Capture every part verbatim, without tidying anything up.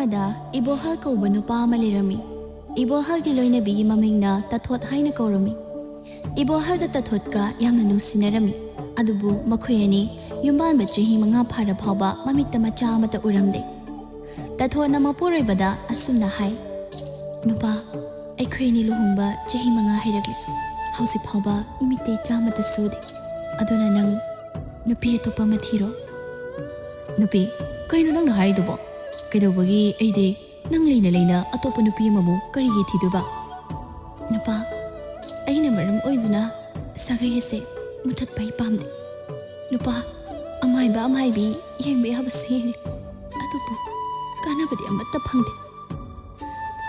ꯑꯃꯗ ꯏꯕꯣꯍꯜ ꯀꯧꯕ ꯅꯨꯄꯥ ꯑꯃ ꯂꯩꯔꯝꯃꯤ꯫ ꯏꯕꯣꯍꯜꯒꯤ ꯂꯣꯏꯅꯕꯤꯒꯤ ꯃꯃꯤꯡꯅ ꯇꯥꯊꯣꯠ ꯍꯥꯏꯅ ꯀꯧꯔꯝꯃꯤ꯫ ꯏꯕꯣꯍꯜꯒ ꯇꯥꯊꯣꯠꯀ ꯌꯥꯝꯅ ꯅꯨꯡꯁꯤꯅꯔꯝꯃꯤ꯫ ꯑꯗꯨꯕꯨ ꯃꯈꯣꯏ ꯑꯅꯤ ꯌꯨꯝꯕꯥꯟꯕ ꯆꯍꯤ ꯃꯉꯥ ꯐꯥꯔ ꯐꯥꯎꯕ ꯃꯃꯤꯠꯇ ꯃꯆꯥ ꯑꯃꯠꯇ ꯎꯔꯝꯗꯦ꯫ ꯇꯥꯊꯣꯠꯅ ꯃꯄꯨꯔꯣꯏꯕꯗ ꯑꯁꯨꯝꯅ ꯍꯥꯏ, "ꯅꯨꯄꯥ, ꯑꯩꯈꯣꯏ ꯑꯅꯤ ꯂꯨꯍꯣꯡꯕ ꯆꯍꯤ ꯃꯉꯥ ꯍꯩꯔꯛꯂꯦ꯫ ꯍꯧꯖꯤꯛ ꯐꯥꯎꯕ ꯏꯃꯤꯠꯇꯩ ꯆꯥ ꯑꯃꯠꯇ ꯁꯨꯗꯦ꯫ ꯑꯗꯨꯅ ꯅꯪ ꯅꯨꯄꯤ ꯑꯇꯣꯞꯄ ꯑꯃ ꯊꯤꯔꯣ꯫" "ꯅꯨꯄꯤ? ꯀꯩꯅꯣ ꯅꯪꯅ ꯍꯥꯏꯔꯤꯗꯨꯕꯣ? ꯀꯩꯗꯧꯕꯒꯤ ꯑꯩꯗꯤ ꯅꯪ ꯂꯩꯅ ꯂꯩꯅ ꯑꯇꯣꯞꯄ ꯅꯨꯄꯤ ꯑꯃꯃꯨꯛ ꯀꯔꯤꯒꯤ ꯊꯤꯗꯣꯏꯕ?" "ꯅꯨꯄꯥ, ꯑꯩꯅ ꯃꯔꯝ ꯑꯣꯏꯗꯨꯅ ꯁꯥꯒꯩ ꯑꯁꯦ ꯃꯨꯊꯠꯄ ꯑꯩ ꯄꯥꯝꯗꯦ꯫ ꯅꯨꯄꯥ, ꯑꯃꯥꯏꯕ ꯑꯃꯥꯏꯕꯤ ꯌꯦꯡꯕ ꯌꯥꯕꯁꯨ ꯌꯦꯡꯂꯦ, ꯑꯗꯨꯕꯨ ꯀꯥꯟꯅꯕꯗꯤ ꯑꯃꯠꯇ ꯐꯪꯗꯦ꯫"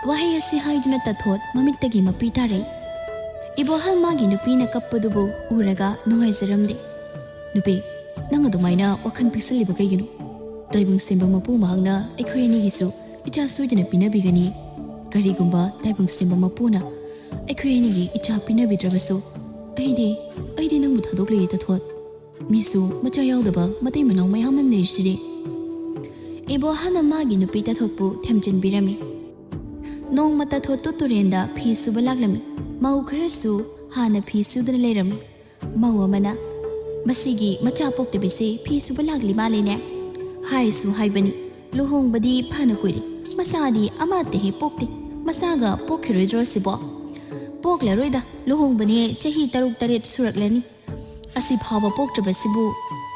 ꯋꯥꯍꯩ ꯑꯁꯤ ꯍꯥꯏꯗꯨꯅ ꯇꯥꯊꯣꯠ ꯃꯃꯤꯠꯇꯒꯤ ꯃꯄꯤ ꯇꯥꯔꯛꯏ꯫ ꯏꯕꯣꯍꯜ ꯃꯥꯒꯤ ꯅꯨꯄꯤꯅ ꯀꯞꯄꯗꯨꯕꯨ ꯎꯔꯒ ꯅꯨꯡꯉꯥꯏꯖꯔꯝꯗꯦ꯫ "ꯅꯨꯄꯤ, ꯅꯪ ꯑꯗꯨꯃꯥꯏꯅ ꯋꯥꯈꯜ ꯄꯤꯛꯁꯜꯂꯤꯕ ꯀꯩꯒꯤꯅꯣ? ꯇꯥꯏꯕꯪ ꯁꯦꯝꯕ ꯃꯄꯨ ꯃꯍꯥꯛꯅ ꯑꯩꯈꯣꯏ ꯑꯅꯤꯒꯤꯁꯨ ꯏꯆꯥ ꯁꯣꯏꯗꯅ ꯄꯤꯅꯕꯤꯒꯅꯤ꯫ ꯀꯔꯤꯒꯨꯝꯕ ꯇꯥꯏꯕꯪ ꯁꯦꯝꯕ ꯃꯄꯨꯅ ꯑꯩꯈꯣꯏ ꯑꯅꯤꯒꯤ ꯏꯆꯥ ꯄꯤꯅꯕꯤꯗ꯭ꯔꯕꯁꯨ, ꯑꯩꯗꯤ, ꯑꯩꯗꯤ ꯅꯪꯕꯨ ꯊꯥꯗꯣꯛꯂꯣꯏꯌꯦ ꯇꯥꯊꯣꯠ꯫ ꯃꯤꯁꯨ ꯃꯆꯥ ꯌꯥꯎꯗꯕ ꯃꯇꯩ ꯃꯅꯥꯎ ꯃꯌꯥꯝ ꯑꯃ ꯂꯩꯔꯤꯁꯤꯗꯤ꯫" ꯏꯕꯣꯍꯜꯅ ꯃꯥꯒꯤ ꯅꯨꯄꯤ ꯇꯥꯊꯣꯠꯄꯨ ꯊꯦꯝꯖꯤꯟꯕꯤꯔꯝꯃꯤ꯫ ꯅꯣꯡꯃ ꯇꯥꯊꯣꯠꯇꯨ ꯇꯨꯔꯦꯟꯗ ꯐꯤ ꯁꯨꯕ ꯂꯥꯛꯂꯝꯃꯤ꯫ ꯃꯧ ꯈꯔꯁꯨ ꯍꯥꯟꯅ ꯐꯤ ꯁꯨꯗꯨꯅ ꯂꯩꯔꯝꯃꯤ꯫ ꯃꯧ ꯑꯃꯅ, "ꯃꯁꯤꯒꯤ ꯃꯆꯥ ꯄꯣꯛꯇꯕꯤꯁꯦ ꯐꯤ ꯁꯨꯕ ꯂꯥꯛꯂꯤ ꯃꯥꯜꯂꯦꯅꯦ꯫ ꯍꯥꯏꯁꯨ ꯍꯥꯏꯕꯅꯤ, ꯂꯨꯍꯣꯡꯕꯗꯤ ꯐꯅ ꯀꯨꯏꯔꯦ, ꯃꯆꯥꯗꯤ ꯑꯃꯠꯇ ꯍꯦꯛ ꯄꯣꯛꯇꯦ꯫ ꯃꯆꯥꯒ ꯄꯣꯛꯈꯤꯔꯣꯏꯗ꯭ꯔꯣ ꯁꯤꯕꯣ? ꯄꯣꯛꯂꯔꯣꯏꯗ, ꯂꯨꯍꯣꯡꯕꯅꯦ ꯆꯍꯤ ꯇꯔꯨꯛ ꯇꯔꯦꯠ ꯁꯨꯔꯛꯂꯅꯤ꯫ ꯑꯁꯤ ꯐꯥꯎꯕ ꯄꯣꯛꯇ꯭ꯔꯕꯁꯤꯕꯨ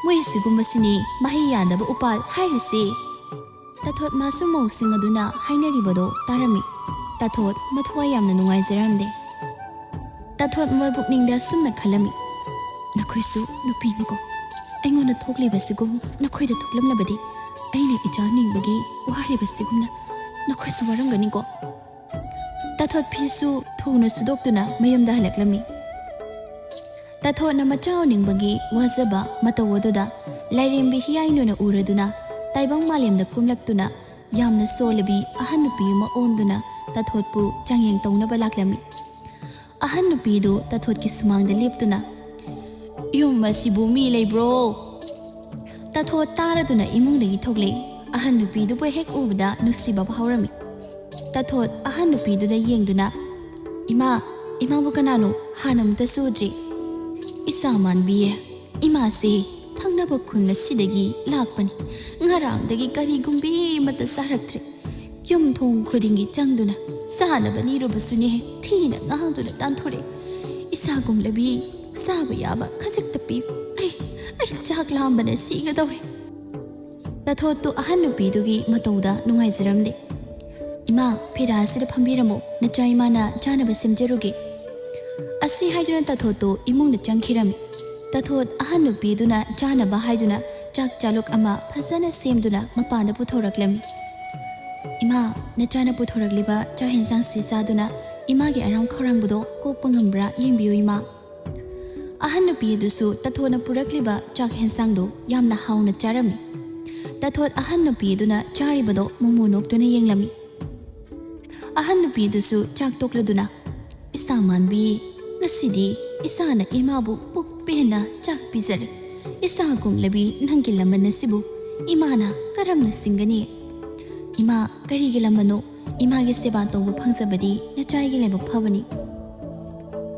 ꯃꯣꯏ ꯁꯤꯒꯨꯝꯕꯁꯤꯅꯤ ꯃꯍꯩ ꯌꯥꯟꯗꯕ ꯎꯄꯥꯜ ꯍꯥꯏꯔꯤꯁꯦ꯫" ꯇꯥꯊꯣꯠ ꯃꯥꯁꯨ ꯃꯧꯁꯤꯡ ꯑꯗꯨꯅ ꯍꯥꯏꯅꯔꯤꯕꯗꯣ ꯇꯥꯔꯝꯃꯤ꯫ ꯇꯥꯊꯣꯠ ꯃꯊ꯭ꯋꯥꯏ ꯌꯥꯝꯅ ꯅꯨꯡꯉꯥꯏꯖꯔꯝꯗꯦ꯫ ꯇꯥꯊꯣꯠ ꯃꯣꯏ ꯄꯨꯛꯅꯤꯡꯗ ꯁꯨꯝꯅ ꯈꯜꯂꯝꯃꯤ, "ꯅꯈꯣꯏꯁꯨ ꯅꯨꯄꯤꯅꯤꯀꯣ꯫ ꯑꯩꯉꯣꯟꯗ ꯊꯣꯛꯂꯤꯕꯁꯤꯒꯨꯝ ꯅꯈꯣꯏꯗ ꯊꯣꯛꯂꯝꯂꯕꯗꯤ, ꯑꯩꯅ ꯏꯆꯥ ꯅꯤꯡꯕꯒꯤ ꯋꯥꯔꯤꯕꯁꯤꯒꯨꯝꯅ ꯅꯈꯣꯏꯁꯨ ꯋꯥꯔꯝꯒꯅꯤꯀꯣ꯫" ꯇꯥꯊꯣꯠ ꯐꯤꯁꯨ ꯊꯨꯅ ꯁꯨꯗꯣꯛꯇꯨꯅ ꯃꯌꯨꯝꯗ ꯍꯜꯂꯛꯂꯝꯃꯤ꯫ ꯇꯥꯊꯣꯠꯅ ꯃꯆꯥ ꯎꯅꯤꯡꯕꯒꯤ ꯋꯥꯖꯕ ꯃꯇꯧ ꯑꯗꯨꯗ ꯂꯥꯏꯔꯦꯝꯕꯤ ꯍꯤꯌꯥꯏꯅꯨꯅ ꯎꯔꯗꯨꯅ ꯇꯥꯏꯕꯪ ꯃꯥꯂꯦꯝꯗ ꯀꯨꯝꯂꯛꯇꯨꯅ ꯌꯥꯝꯅ ꯁꯣꯜꯂꯕꯤ ꯑꯍꯟ ꯅꯨꯄꯤ ꯑꯃ ꯑꯣꯟꯗꯨꯅ ꯇꯥꯊꯣꯠꯄꯨ ꯆꯥꯡꯌꯦꯡ ꯇꯧꯅꯕ ꯂꯥꯛꯂꯝꯃꯤ꯫ ꯑꯍꯟ ꯅꯨꯄꯤꯗꯨ ꯇꯥꯊꯣꯠꯀꯤ ꯁꯨꯃꯥꯡꯗ ꯂꯦꯞꯇꯨꯅ, "ꯌꯨꯝ ꯑꯁꯤꯕꯨ ꯃꯤ ꯂꯩꯕ꯭ꯔꯣ?" ꯇꯥꯊꯣꯠ ꯇꯥꯔꯗꯨꯅ ꯏꯃꯨꯡꯗꯒꯤ ꯊꯣꯛꯂꯛꯏ꯫ ꯑꯍꯟ ꯅꯨꯄꯤꯗꯨꯕꯨ ꯍꯦꯛ ꯎꯕꯗ ꯅꯨꯡꯁꯤꯕ ꯐꯥꯎꯔꯝꯃꯤ꯫ ꯇꯥꯊꯣꯠ ꯑꯍꯟ ꯅꯨꯄꯤꯗꯨꯗ ꯌꯦꯡꯗꯨꯅ, "ꯏꯃꯥ, ꯏꯃꯥꯕꯨ ꯀꯅꯥꯅꯣ? ꯍꯥꯟꯅ ꯑꯃꯨꯛꯇꯁꯨ ꯎꯗ꯭ꯔꯤ꯫" "ꯏꯆꯥ ꯃꯥꯟꯕꯤ, ꯏꯃꯥꯁꯦ ꯊꯪꯅꯕ ꯈꯨꯟ ꯑꯁꯤꯗꯒꯤ ꯂꯥꯛꯄꯅꯤ꯫ ꯉꯔꯥꯡꯗꯒꯤ ꯀꯔꯤꯒꯨꯝꯕꯤ ꯑꯃꯠꯇ ꯆꯥꯔꯛꯇ꯭ꯔꯤ꯫ ꯌꯨꯝ ꯊꯣꯡ ꯈꯨꯗꯤꯡꯒꯤ ꯆꯪꯗꯨꯅ ꯆꯥꯅꯕ ꯅꯤꯔꯨꯕꯁꯨꯅꯦ, ꯊꯤꯅ ꯉꯥꯡꯗꯨꯅ ꯇꯥꯟꯊꯣꯔꯛꯏ꯫ ꯏꯆꯥꯒꯨꯝꯂꯕꯤ ꯆꯥꯕ ꯌꯥꯕ ꯈꯖꯤꯛꯇ ꯄꯤꯌꯨ꯫ ꯑꯩ, ꯑꯩ ꯆꯥꯛ ꯂꯥꯝꯕꯅ ꯁꯤꯒꯗꯧꯔꯦ꯫" ꯇꯥꯊꯣꯠꯇꯨ ꯑꯍꯟ ꯅꯨꯄꯤꯗꯨꯒꯤ ꯃꯇꯧꯗ ꯅꯨꯡꯉꯥꯏꯖꯔꯝꯗꯦ꯫ "ꯏꯃꯥ, ꯐꯤꯔꯥ ꯑꯁꯤꯗ ꯐꯝꯕꯤꯔꯝꯃꯣ, ꯅꯆꯥ ꯏꯃꯥꯅ ꯆꯥꯅꯕ ꯁꯦꯝꯖꯔꯨꯒꯦ꯫" ꯑꯁꯤ ꯍꯥꯏꯗꯨꯅ ꯇꯥꯊꯣꯠꯇꯨ ꯏꯃꯨꯡꯗ ꯆꯪꯈꯤꯔꯝꯃꯤ꯫ ꯇꯥꯊꯣꯠ ꯑꯍꯟ ꯅꯨꯄꯤꯗꯨꯅ ꯆꯥꯅꯕ ꯍꯥꯏꯗꯨꯅ ꯆꯥꯛ ꯆꯥꯂꯨꯛ ꯑꯃ ꯐꯖꯅ ꯁꯦꯝꯗꯨꯅ ꯃꯄꯥꯟꯗ ꯄꯨꯊꯣꯔꯛꯂꯝꯃꯤ꯫ "ꯏꯃꯥ, ꯅꯆꯥꯅ ꯄꯨꯊꯣꯔꯛꯂꯤꯕ ꯆꯥꯛ ꯌꯦꯟꯁꯥꯡꯁꯤ ꯆꯥꯗꯨꯅ ꯏꯃꯥꯒꯤ ꯑꯔꯥꯝ ꯈꯧꯔꯥꯡꯕꯗꯣ ꯀꯣꯛꯄ ꯉꯝꯕ꯭ꯔꯥ ꯌꯦꯡꯕꯤꯌꯨ, ꯏꯃꯥ꯫" ꯑꯍꯟ ꯅꯨꯄꯤ ꯑꯗꯨꯁꯨ ꯇꯥꯊꯣꯠꯅ ꯄꯨꯔꯛꯂꯤꯕ ꯆꯥꯛ ꯌꯦꯟꯁꯥꯡꯗꯨ ꯌꯥꯝꯅ ꯍꯥꯎꯅ ꯆꯥꯔꯝꯃꯤ꯫ ꯇꯥꯊꯣꯠ ꯑꯍꯟ ꯅꯨꯄꯤ ꯑꯗꯨꯅ ꯆꯥꯔꯤꯕꯗꯣ ꯃꯣꯃꯣ ꯅꯣꯛꯇꯨꯅ ꯌꯦꯡꯂꯝꯃꯤ꯫ ꯑꯍꯟ ꯅꯨꯄꯤꯗꯨꯁꯨ ꯆꯥꯛ ꯇꯣꯛꯂꯗꯨꯅ, "ꯏꯆꯥ ꯃꯥꯟꯕꯤ, ꯉꯁꯤꯗꯤ ꯏꯆꯥꯅ ꯏꯃꯥꯕꯨ ꯄꯨꯛ ꯄꯦꯟꯅ ꯆꯥꯛ ꯄꯤꯖꯔꯦ꯫ ꯏꯆꯥ ꯀꯨꯡꯂꯕꯤ, ꯅꯪꯒꯤ ꯂꯃꯟ ꯑꯁꯤꯕꯨ ꯏꯃꯥꯅ ꯀꯔꯝꯅ ꯁꯤꯡꯒꯅꯤ? ꯏꯃꯥ, ꯀꯔꯤꯒꯤ ꯂꯃꯟꯅꯣ? ꯏꯃꯥꯒꯤ ꯁꯦꯕꯥ ꯇꯧꯕ ꯐꯪꯖꯕꯗꯤ ꯅꯆꯥꯒꯤ ꯂꯥꯏꯕꯛ ꯐꯕꯅꯤ꯫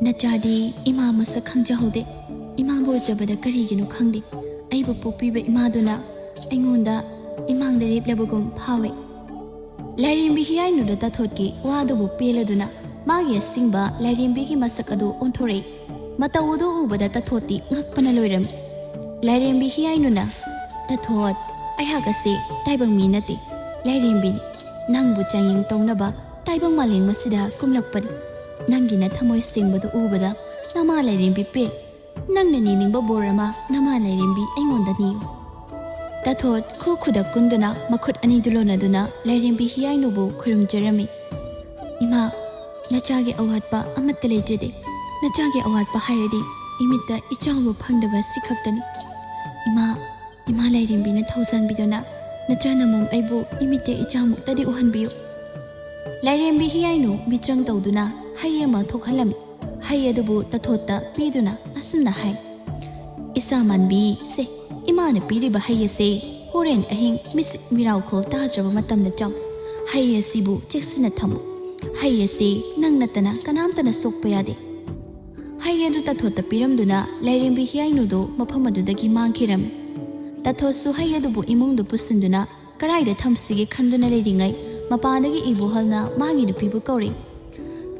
ꯅꯆꯥꯗꯤ ꯏꯃꯥ ꯃꯁꯛ ꯈꯪꯖꯍꯧꯗꯦ꯫ ꯏꯃꯥꯕꯨ ꯎꯖꯕꯗ ꯀꯔꯤꯒꯤꯅꯣ ꯈꯪꯗꯦ, ꯑꯩꯕꯨ ꯄꯣꯛꯄꯤꯕ ꯏꯃꯥꯗꯨꯅ ꯑꯩꯉꯣꯟꯗ ꯏꯃꯥꯡꯗ ꯂꯦꯞꯂꯕꯒꯨꯝ ꯐꯥꯎꯏ꯫" ꯂꯥꯏꯔꯦꯝꯕꯤ ꯍꯤꯌꯥꯏꯅꯨꯗ ꯇꯥꯊꯣꯠꯀꯤ ꯋꯥꯗꯨꯕꯨ ꯄꯦꯜꯂꯗꯨꯅ ꯃꯥꯒꯤ ꯑꯁꯦꯡꯕ ꯂꯥꯏꯔꯦꯝꯕꯤꯒꯤ ꯃꯁꯛ ꯑꯗꯨ ꯑꯣꯟꯊꯣꯔꯛꯏ꯫ ꯃꯇꯧ ꯑꯗꯨ ꯎꯕꯗ ꯇꯥꯊꯣꯠꯇꯤ ꯉꯛꯄꯅ ꯂꯣꯏꯔꯝꯃꯤ꯫ ꯂꯥꯏꯔꯦꯝꯕꯤ ꯍꯤꯌꯥꯏꯅꯨꯅ, "ꯇꯥꯊꯣꯠ, ꯑꯩꯍꯥꯛ ꯑꯁꯦ ꯇꯥꯏꯕꯪ ꯃꯤ ꯅꯠꯇꯦ, ꯂꯥꯏꯔꯦꯝꯕꯤꯅꯤ꯫ ꯅꯪꯕꯨ ꯆꯥꯡꯌꯦꯡ ꯇꯧꯅꯕ ꯇꯥꯏꯕꯪ ꯃꯥꯂꯦꯝ ꯑꯁꯤꯗ ꯀꯨꯝꯂꯛꯄꯅꯤ꯫ ꯅꯪꯒꯤ ꯅꯊꯃꯣꯏ ꯁꯦꯡꯕꯗꯨ ꯎꯕꯗ ꯅꯃꯥ ꯂꯥꯏꯔꯦꯝꯕꯤ ꯄꯦꯜ꯫ ꯅꯪꯅ ꯅꯤꯅꯤꯡꯕ ꯕꯣꯔ ꯑꯃ ꯅꯃꯥ ꯂꯥꯏꯔꯦꯝꯕꯤ ꯑꯩꯉꯣꯟꯗ ꯅꯤꯌꯨ꯫" ꯇꯥꯊꯣꯠ ꯈꯨ ꯈꯨꯗꯛ ꯀꯨꯟꯗꯨꯅ ꯃꯈꯨꯠ ꯑꯅꯤꯗꯨ ꯂꯣꯟꯅꯗꯨꯅ ꯂꯥꯏꯔꯦꯝꯕꯤ ꯍꯤꯌꯥꯏꯅꯨꯕꯨ ꯈꯨꯔꯨꯝꯖꯔꯝꯃꯤ꯫ "ꯏꯃꯥ, ꯅꯆꯥꯒꯤ ꯑꯋꯥꯠꯄ ꯑꯃꯠꯇ ꯂꯩꯖꯗꯦ꯫ ꯅꯆꯥꯒꯤ ꯑꯋꯥꯠꯄ ꯍꯥꯏꯔꯗꯤ ꯏꯃꯤꯠꯇ ꯏꯆꯥ ꯎꯕ ꯐꯪꯗꯕ ꯑꯁꯤ ꯈꯛꯇꯅꯤ꯫ ꯏꯃꯥ, ꯏꯃꯥ ꯂꯥꯏꯔꯦꯝꯕꯤꯅ ꯊꯧꯖꯥꯟꯕꯤꯗꯨꯅ ꯅꯆꯥ ꯅꯃꯣꯝ ꯑꯩꯕꯨ ꯏꯃꯤꯠꯇ ꯏꯆꯥꯃꯨꯛꯇꯗꯤ ꯎꯍꯟꯕꯤꯌꯨ꯫" ꯂꯥꯏꯔꯦꯝꯕꯤ ꯍꯤꯌꯥꯏꯅꯨ ꯃꯤꯆꯪ ꯇꯧꯗꯨꯅ ꯍꯩ ꯑꯃ ꯊꯣꯛꯍꯜꯂꯝꯃꯤ꯫ ꯍꯩ ꯑꯗꯨꯕꯨ ꯇꯥꯊꯣꯠꯇ ꯄꯤꯗꯨꯅ ꯑꯁꯨꯝꯅ ꯍꯥꯏ, "ꯏꯆꯥ ꯃꯥꯟꯕꯤ, ꯁꯦ, ꯏꯃꯥꯅ ꯄꯤꯔꯤꯕ ꯍꯩ ꯑꯁꯦ ꯍꯣꯔꯦꯟ ꯑꯍꯤꯡ ꯃꯤꯁꯤꯛ ꯃꯤꯔꯥꯎꯈꯣꯜ ꯇꯥꯗ꯭ꯔꯕ ꯃꯇꯝꯗ ꯆꯥꯎ꯫ ꯍꯩ ꯑꯁꯤꯕꯨ ꯆꯦꯛꯁꯤꯟꯅ ꯊꯝꯃꯨ꯫ ꯍꯩ ꯑꯁꯤ ꯅꯪ ꯅꯠꯇꯅ ꯀꯅꯥꯝꯇꯅ ꯁꯣꯛꯄ ꯌꯥꯗꯦ꯫ ꯍꯩ ꯑꯗꯨ ꯇꯥꯊꯣꯠꯇ ꯄꯤꯔꯝꯗꯨꯅ ꯂꯥꯏꯔꯦꯝꯕꯤ ꯍꯤꯌꯥꯏꯅꯨꯗꯨ ꯃꯐꯝ ꯑꯗꯨꯗꯒꯤ ꯃꯥꯡꯈꯤꯔꯝꯃꯤ꯫ ꯇꯥꯊꯣꯠꯁꯨ ꯍꯩ ꯑꯗꯨꯕꯨ ꯏꯃꯨꯡꯗ ꯄꯨꯁꯤꯟꯗꯨꯅ ꯀꯔꯥꯏꯗ ꯊꯝꯁꯤꯒꯦ ꯈꯟꯗꯨꯅ ꯂꯩꯔꯤꯉꯩ, ꯃꯄꯥꯟꯗꯒꯤ ꯏꯕꯣꯍꯜꯅ ꯃꯥꯒꯤ ꯅꯨꯄꯤꯕꯨ ꯀꯧꯔꯤ꯫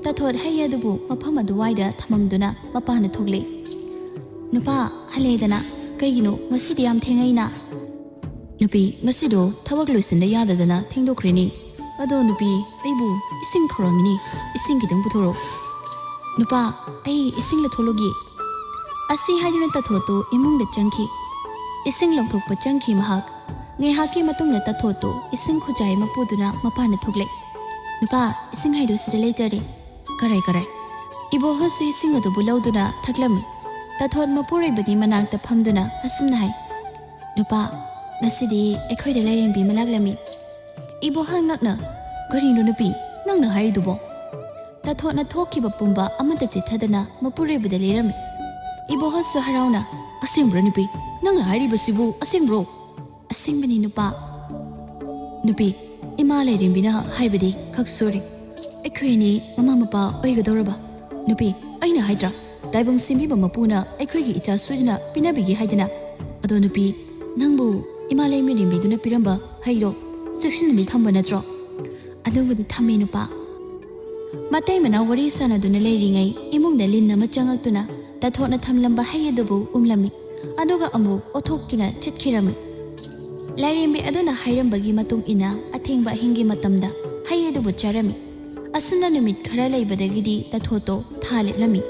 ꯇꯥꯊꯣꯠ ꯍꯩ ꯑꯗꯨꯕꯨ ꯃꯐꯝ ꯑꯗꯨꯋꯥꯏꯗ ꯊꯝꯃꯝꯗꯨꯅ ꯃꯄꯥꯟꯗ ꯊꯣꯛꯂꯛꯏ꯫ "ꯅꯨꯄꯥ, ꯍꯜꯂꯦꯗꯅ꯫ ꯀꯩꯒꯤꯅꯣ ꯉꯁꯤꯗꯤ ꯌꯥꯝ ꯊꯦꯡꯉꯩꯅ?" "ꯅꯨꯄꯤ, ꯉꯁꯤꯗꯣ ꯊꯕꯛ ꯂꯣꯏꯁꯤꯟꯗ ꯌꯥꯗꯗꯅ ꯊꯦꯡꯗꯣꯛꯈ꯭ꯔꯦꯅꯦ꯫ ꯑꯗꯣ ꯅꯨꯄꯤ, ꯑꯩꯕꯨ ꯏꯁꯤꯡ ꯈꯧꯔꯥꯡꯉꯤꯅꯦ, ꯏꯁꯤꯡ ꯈꯤꯇꯪ ꯄꯨꯊꯣꯔꯛꯑꯣ꯫" "ꯅꯨꯄꯥ, ꯑꯩ ꯏꯁꯤꯡ ꯂꯧꯊꯣꯛꯂꯨꯒꯦ꯫" ꯑꯁꯤ ꯍꯥꯏꯗꯨꯅ ꯇꯥꯊꯣꯠꯇꯨ ꯏꯃꯨꯡꯗ ꯆꯪꯈꯤ꯫ ꯏꯁꯤꯡ ꯂꯧꯊꯣꯛꯄ ꯆꯪꯈꯤ ꯃꯍꯥꯛ꯫ ꯉꯥꯏꯍꯥꯛꯀꯤ ꯃꯇꯨꯡꯗ ꯇꯥꯊꯣꯠꯇꯨ ꯏꯁꯤꯡ ꯈꯨꯖꯥꯏ ꯑꯃ ꯄꯨꯗꯨꯅ ꯃꯄꯥꯟꯗ ꯊꯣꯛꯂꯛꯏ꯫ "ꯅꯨꯄꯥ, ꯏꯁꯤꯡ ꯍꯩꯗꯨ ꯁꯤꯗ ꯂꯩꯖꯔꯦ꯫" "ꯀꯔꯥꯏ, ꯀꯔꯥꯏ?" ꯏꯕꯣꯍꯜꯁꯨ ꯏꯁꯤꯡ ꯑꯗꯨꯕꯨ ꯂꯧꯗꯨꯅ ꯊꯛꯂꯝꯃꯤ꯫ ꯇꯥꯊꯣꯠ ꯃꯄꯨꯔꯣꯏꯕꯒꯤ ꯃꯅꯥꯛꯇ ꯐꯝꯗꯨꯅ ꯑꯁꯨꯝꯅ ꯍꯥꯏ, "ꯅꯨꯄꯥ, ꯉꯁꯤꯗꯤ ꯑꯩꯈꯣꯏꯗ ꯂꯥꯏꯔꯦꯝꯕꯤ ꯑꯃ ꯂꯥꯛꯂꯝꯃꯤ꯫" ꯏꯕꯣꯍꯜ ꯉꯛꯅ, "ꯀꯔꯤꯅꯣ ꯅꯨꯄꯤ, ꯅꯪꯅ ꯍꯥꯏꯔꯤꯗꯨꯕꯣ?" ꯇꯥꯊꯣꯠꯅ ꯊꯣꯛꯈꯤꯕ ꯄꯨꯝꯕ ꯑꯃꯠꯇ ꯆꯤꯠꯊꯗꯅ ꯃꯄꯨꯔꯣꯏꯕꯗ ꯂꯤꯔꯝꯃꯤ꯫ ꯏꯕꯣꯍꯜꯁꯨ ꯍꯔꯥꯎꯅ, "ꯑꯁꯦꯡꯕ꯭ꯔꯣ ꯅꯨꯄꯤ? ꯅꯪꯅ ꯍꯥꯏꯔꯤꯕꯁꯤꯕꯨ ꯑꯁꯦꯡꯕ꯭ꯔꯣ?" "ꯑꯁꯦꯡꯕꯅꯤ ꯅꯨꯄꯥ꯫" "ꯅꯨꯄꯤ, ꯏꯃꯥ ꯂꯥꯏꯔꯦꯝꯕꯤꯅ ꯍꯥꯏꯕꯗꯤ ꯈꯛ ꯁꯣꯏꯔꯦ꯫ ꯑꯩꯈꯣꯏ ꯑꯅꯤ ꯃꯃꯥ ꯃꯄꯥ ꯑꯣꯏꯒꯗꯧꯔꯕ꯫ ꯅꯨꯄꯤ, ꯑꯩꯅ ꯍꯥꯏꯗ꯭ꯔꯥ, ꯇꯥꯏꯕꯪ ꯁꯦꯝꯕꯤꯕ ꯃꯄꯨꯅ ꯑꯩꯈꯣꯏꯒꯤ ꯏꯆꯥ ꯁꯣꯏꯗꯅ ꯄꯤꯅꯕꯤꯒꯦ ꯍꯥꯏꯗꯅ꯫ ꯑꯗꯣ ꯅꯨꯄꯤ, ꯅꯪꯕꯨ ꯏꯃꯥ ꯂꯥꯏꯔꯦꯝꯕꯤꯗꯨꯅ ꯄꯤꯔꯝꯕ ꯍꯩꯗꯣ ꯆꯦꯛꯁꯤꯟꯅꯗꯤ ꯊꯝꯕ ꯅꯠꯇ꯭ꯔꯣ?" "ꯑꯗꯨꯕꯨꯗꯤ ꯊꯝꯃꯦ ꯅꯨꯄꯥ꯫" ꯃꯇꯩ ꯃꯅꯥꯎ ꯋꯥꯔꯤ ꯁꯥꯟꯅꯗꯨꯅ ꯂꯩꯔꯤꯉꯩ ꯏꯃꯨꯡꯗ ꯂꯤꯟ ꯑꯃ ꯆꯪꯉꯛꯇꯨꯅ ꯇꯥꯊꯣꯠꯅ ꯊꯝꯂꯝꯕ ꯍꯩ ꯑꯗꯨꯕꯨ ꯎꯝꯂꯝꯃꯤ꯫ ꯑꯗꯨꯒ ꯑꯃꯨꯛ ꯑꯣꯊꯣꯛꯇꯨꯅ ꯆꯠꯈꯤꯔꯝꯃꯤ꯫ ꯂꯥꯏꯔꯦꯝꯕꯤ ꯑꯗꯨꯅ ꯍꯥꯏꯔꯝꯕꯒꯤ ꯃꯇꯨꯡ ꯏꯟꯅ ꯑꯊꯦꯡꯕ ꯑꯍꯤꯡꯒꯤ ꯃꯇꯝꯗ ꯍꯩ ꯑꯗꯨꯕꯨ ꯆꯥꯔꯝꯃꯤ꯫ ꯑꯁꯨꯝꯅ ꯅꯨꯃꯤꯠ ꯈꯔ ꯂꯩꯕꯗꯒꯤꯗꯤ ꯇꯥꯊꯣꯠꯇꯣ ꯊꯥ ꯂꯦꯞꯂꯝꯃꯤ꯫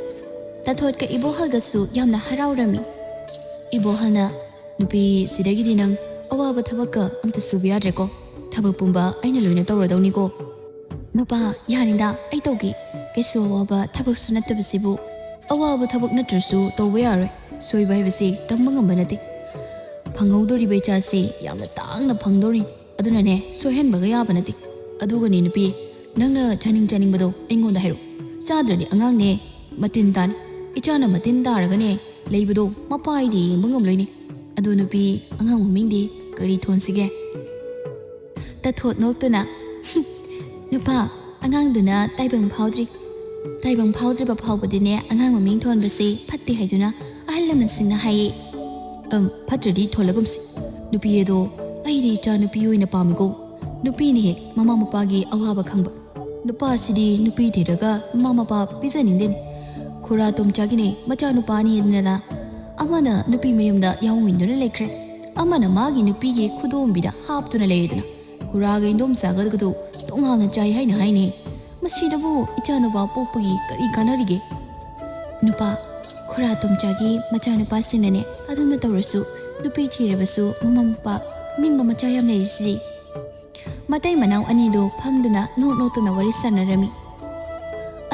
ꯇꯥꯊꯣꯠꯀ ꯏꯕꯣꯍꯜꯒꯁꯨ ꯌꯥꯝꯅ ꯍꯔꯥꯎꯔꯝꯃꯤ꯫ ꯏꯕꯣꯍꯜꯅ, "ꯅꯨꯄꯤ, ꯁꯤꯗꯒꯤꯗꯤ ꯅꯪ ꯑꯋꯥꯕ ꯊꯕꯛꯀ ꯑꯝꯇ ꯁꯨꯕ ꯌꯥꯗ꯭ꯔꯦꯀꯣ꯫ ꯊꯕꯛ ꯄꯨꯝꯕ ꯑꯩꯅ ꯂꯣꯏꯅ ꯇꯧꯔꯗꯧꯅꯤꯀꯣ꯫" "ꯅꯨꯄꯥ, ꯌꯥꯅꯤꯗ, ꯑꯩ ꯇꯧꯒꯦ꯫ ꯀꯩꯁꯨ ꯑꯋꯥꯕ ꯊꯕꯛꯁꯨ ꯅꯠꯇꯕꯁꯤꯕꯨ꯫" "ꯑꯋꯥꯕ ꯊꯕꯛ ꯅꯠꯇ꯭ꯔꯁꯨ ꯇꯧꯕ ꯌꯥꯔꯣꯏ꯫ ꯁꯣꯏꯕ ꯍꯥꯏꯕꯁꯤ ꯇꯝꯕ ꯉꯝꯕ ꯅꯠꯇꯦ꯫ ꯐꯪꯍꯧꯗꯣꯔꯤꯕ ꯏꯆꯥꯁꯤ ꯌꯥꯝꯅ ꯇꯥꯡꯅ ꯐꯪꯗꯧꯔꯤ꯫ ꯑꯗꯨꯅꯅꯦ, ꯁꯣꯏꯍꯟꯕꯒ ꯌꯥꯕ ꯅꯠꯇꯦ꯫ ꯑꯗꯨꯒꯅꯤ ꯅꯨꯄꯤ, ꯅꯪꯅ ꯆꯥꯅꯤꯡ ꯆꯥꯅꯤꯡꯕꯗꯣ ꯑꯩꯉꯣꯟꯗ ꯍꯥꯏꯔꯛꯑꯣ꯫ ꯆꯥꯗ꯭ꯔꯗꯤ ꯑꯉꯥꯡꯅꯦ, ꯃꯇꯤꯟ ꯇꯥꯅꯤ꯫ ꯏꯆꯥꯅ ꯃꯇꯤꯟ ꯇꯥꯔꯒꯅꯦ, ꯂꯩꯕꯗꯣ ꯃꯄꯥꯏꯗꯤ ꯌꯦꯡꯕ ꯉꯝꯂꯣꯏꯅꯦ꯫ ꯑꯗꯣ ꯅꯨꯄꯤ, ꯑꯉꯥꯡ ꯃꯃꯤꯡꯗꯤ ꯀꯔꯤ ꯊꯣꯟꯁꯤꯒꯦ? ꯇꯥꯊꯣꯠ ꯅꯣꯛꯇꯨꯅ, "ꯍꯨꯝ, ꯅꯨꯄꯥ, ꯑꯉꯥꯡꯗꯨꯅ ꯇꯥꯏꯕꯪ ꯐꯥꯎꯗ꯭ꯔꯤ꯫ ꯇꯥꯏꯕꯪ ꯐꯥꯎꯗ꯭ꯔꯤꯕ ꯐꯥꯎꯕꯗꯤꯅꯦ ꯑꯉꯥꯡ ꯃꯃꯤꯡ ꯊꯣꯟꯕꯁꯤ ꯐꯠꯇꯦ ꯍꯥꯏꯗꯨꯅ ꯑꯍꯜ ꯂꯃꯟꯁꯤꯡꯅ ꯍꯥꯏꯌꯦ꯫ ꯑꯝ, ꯐꯠꯇ꯭ꯔꯗꯤ ꯊꯣꯜꯂꯒꯨꯝꯁꯤ꯫ ꯅꯨꯄꯤ ꯑꯗꯣ ꯑꯩꯗꯤ ꯏꯆꯥ ꯅꯨꯄꯤ ꯑꯣꯏꯅ ꯄꯥꯝꯃꯤꯀꯣ꯫ ꯅꯨꯄꯤꯅ ꯍꯦꯛ ꯃꯃꯥ ꯃꯄꯥꯒꯤ ꯑꯋꯥꯕ ꯈꯪꯕ꯫ ꯅꯨꯄꯥꯁꯤꯗꯤ ꯅꯨꯄꯤ ꯊꯤꯔꯒ ꯃꯃꯥ ꯃꯄꯥ ꯄꯤꯖꯅꯤꯡꯗꯦꯅꯦ꯫ ꯈꯨꯔꯥ ꯇꯣꯝꯆꯥꯒꯤꯅꯦ ꯃꯆꯥꯅꯨꯄꯥ ꯑꯅꯤ ꯑꯗꯨꯅ ꯑꯃꯅ ꯅꯨꯄꯤ ꯃꯌꯨꯝꯗ ꯌꯥꯎꯍꯟꯗꯨꯅ ꯂꯩꯈ꯭ꯔꯦ, ꯑꯃꯅ ꯃꯥꯒꯤ ꯅꯨꯄꯤꯒꯤ ꯈꯨꯗꯣꯝꯕꯤꯗ ꯍꯥꯞꯇꯨꯅ ꯂꯩꯔꯦꯗꯅ꯫ ꯈꯨꯔꯥꯒ ꯏꯟꯗꯣꯝꯆꯥꯒꯗꯨ ꯇꯣꯉꯥꯟꯅ ꯆꯥꯏ ꯍꯥꯏꯅ ꯍꯥꯏꯅꯩ꯫ ꯃꯁꯤꯗꯕꯨ ꯏꯆꯥꯅꯨꯄꯥ ꯄꯣꯛꯄꯒꯤ ꯀꯔꯤ ꯀꯥꯟꯅꯔꯤꯒꯦ?" "ꯅꯨꯄꯥ, ꯈꯨꯔꯥ ꯇꯣꯝꯆꯥꯒꯤ ꯃꯆꯥꯅꯨꯄꯥꯁꯤꯡꯅꯅꯦ ꯑꯗꯨꯝꯅ ꯇꯧꯔꯁꯨ, ꯅꯨꯄꯤ ꯊꯤꯔꯕꯁꯨ ꯃꯃꯥ ꯃꯄꯥ ꯅꯤꯡꯕ ꯃꯆꯥ ꯌꯥꯝ ꯂꯩꯔꯤꯁꯤꯗꯤ꯫" ꯃꯇꯩ ꯃꯅꯥꯎ ꯑꯅꯤꯗꯨ ꯐꯝꯗꯨꯅ ꯅꯣꯛ ꯅꯣꯛꯇꯨꯅ ꯋꯥꯔꯤ ꯁꯥꯟꯅꯔꯝꯃꯤ꯫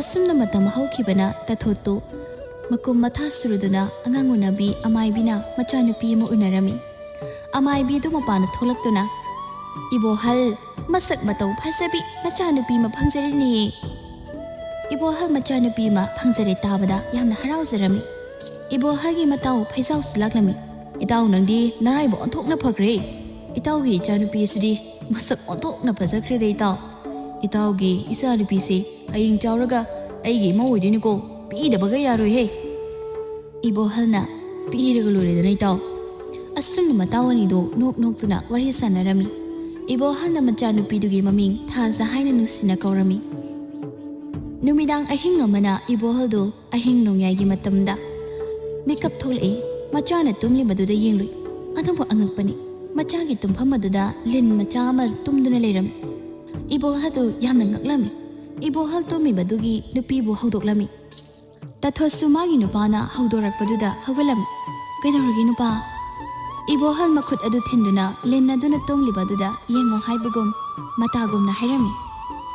ꯑꯁꯨꯝꯅ ꯃꯇꯝ ꯍꯧꯈꯤꯕꯅ ꯇꯥꯊꯣꯠꯇꯨ ꯃꯀꯨꯝ ꯃꯊꯥ ꯁꯨꯔꯗꯨꯅ ꯑꯉꯥꯡ ꯎꯅꯕꯤ ꯑꯃꯥꯏꯕꯤꯅ ꯃꯆꯥꯅꯨꯄꯤ ꯑꯃ ꯎꯅꯔꯝꯃꯤ꯫ ꯑꯃꯥꯏꯕꯤꯗꯨ ꯃꯄꯥꯟꯗ ꯊꯣꯛꯂꯛꯇꯨꯅ, "ꯏꯕꯣꯍꯜ, ꯃꯁꯛ ꯃꯇꯧ ꯐꯖꯕꯤ ꯅꯆꯥꯅꯨꯄꯤ ꯑꯃ ꯐꯪꯖꯔꯤꯅꯦ꯫" ꯏꯕꯣꯍꯜ ꯃꯆꯥꯅꯨꯄꯤ ꯑꯃ ꯐꯪꯖꯔꯦ ꯇꯥꯕꯗ ꯌꯥꯝꯅ ꯍꯔꯥꯎꯖꯔꯝꯃꯤ꯫ ꯏꯕꯣꯍꯜꯒꯤ ꯃꯇꯥꯎ ꯐꯩꯖꯥꯎꯁꯨ ꯂꯥꯛꯂꯝꯃꯤ꯫ "ꯏꯇꯥꯎ, ꯅꯪꯗꯤ ꯅꯔꯥꯏꯕꯛ ꯑꯣꯟꯊꯣꯛꯅ ꯐꯈ꯭ꯔꯦ꯫ ꯏꯇꯥꯎꯒꯤ ꯏꯆꯥꯅꯨꯄꯤ ꯑꯁꯤꯗꯤ ꯃꯁꯛ ꯑꯣꯟꯊꯣꯛꯅ ꯐꯖꯈ꯭ꯔꯦꯗ ꯏꯇꯥꯎ꯫ ꯏꯇꯥꯎꯒꯤ ꯏꯆꯥꯅꯨꯄꯤꯁꯦ ꯍꯌꯦꯡ ꯆꯥꯎꯔꯒ ꯑꯩꯒꯤ ꯏꯃꯧ ꯑꯣꯏꯗꯣꯏꯅꯤꯀꯣ꯫ ꯄꯤꯗꯕꯒ ꯌꯥꯔꯣꯏꯍꯦ꯫" ꯏꯕꯣꯍꯜꯅ, "ꯄꯤꯔꯒ ꯂꯣꯏꯔꯦꯗꯅ ꯏꯇꯥꯎ꯫" ꯑꯁꯨꯝꯅ ꯃꯇꯥꯎ ꯑꯅꯤꯗꯨ ꯅꯣꯛ ꯅꯣꯛꯇꯨꯅ ꯋꯥꯔꯤ ꯁꯥꯟꯅꯔꯝꯃꯤ꯫ ꯏꯕꯣꯍꯜꯅ ꯃꯆꯥꯅꯨꯄꯤꯗꯨꯒꯤ ꯃꯃꯤꯡ ꯊꯥꯖ ꯍꯥꯏꯅ ꯅꯨꯡꯁꯤꯅ ꯀꯧꯔꯝꯃꯤ꯫ ꯅꯨꯃꯤꯗꯥꯡ ꯑꯍꯤꯡ ꯑꯃꯅ ꯏꯕꯣꯍꯜꯗꯨ ꯑꯍꯤꯡ ꯅꯣꯡꯌꯥꯏꯒꯤ ꯃꯇꯝꯗ ꯃꯤꯀꯞ ꯊꯣꯛꯂꯛꯏ꯫ ꯃꯆꯥꯅ ꯇꯨꯝꯂꯤꯕꯗꯨꯗ ꯌꯦꯡꯂꯨꯏ꯫ ꯑꯗꯨꯕꯨ ꯑꯉꯛꯄꯅꯤ, ꯃꯆꯥꯒꯤ ꯇꯨꯝꯐꯝ ꯑꯗꯨꯗ ꯂꯤꯟ ꯃꯆꯥ ꯑꯃ ꯇꯨꯝꯗꯨꯅ ꯂꯩꯔꯝꯃꯤ꯫ ꯏꯕꯣꯍꯜꯗꯨ ꯌꯥꯝꯅ ꯉꯛꯂꯝꯃꯤ꯫ ꯏꯕꯣꯍꯜ ꯇꯨꯝꯃꯤꯕꯗꯨꯒꯤ ꯅꯨꯄꯤꯕꯨ ꯍꯧꯗꯣꯛꯂꯝꯃꯤ꯫ ꯇꯥꯊꯣꯠꯁꯨ ꯃꯥꯒꯤ ꯅꯨꯄꯥꯅ ꯍꯧꯗꯣꯔꯛꯄꯗꯨꯗ ꯍꯧꯒꯠꯂꯝꯃꯤ꯫ "ꯀꯩꯗꯧꯔꯒꯦ ꯅꯨꯄꯥ?" ꯏꯕꯣꯍꯜ ꯃꯈꯨꯠ ꯑꯗꯨ ꯊꯤꯟꯗꯨꯅ ꯂꯤꯟ ꯑꯗꯨꯅ ꯇꯨꯝꯂꯤꯕ ꯑꯗꯨꯗ ꯌꯦꯡꯉꯣ ꯍꯥꯏꯕꯒꯨꯝ ꯃꯇꯥꯒꯨꯝꯅ ꯍꯥꯏꯔꯝꯃꯤ꯫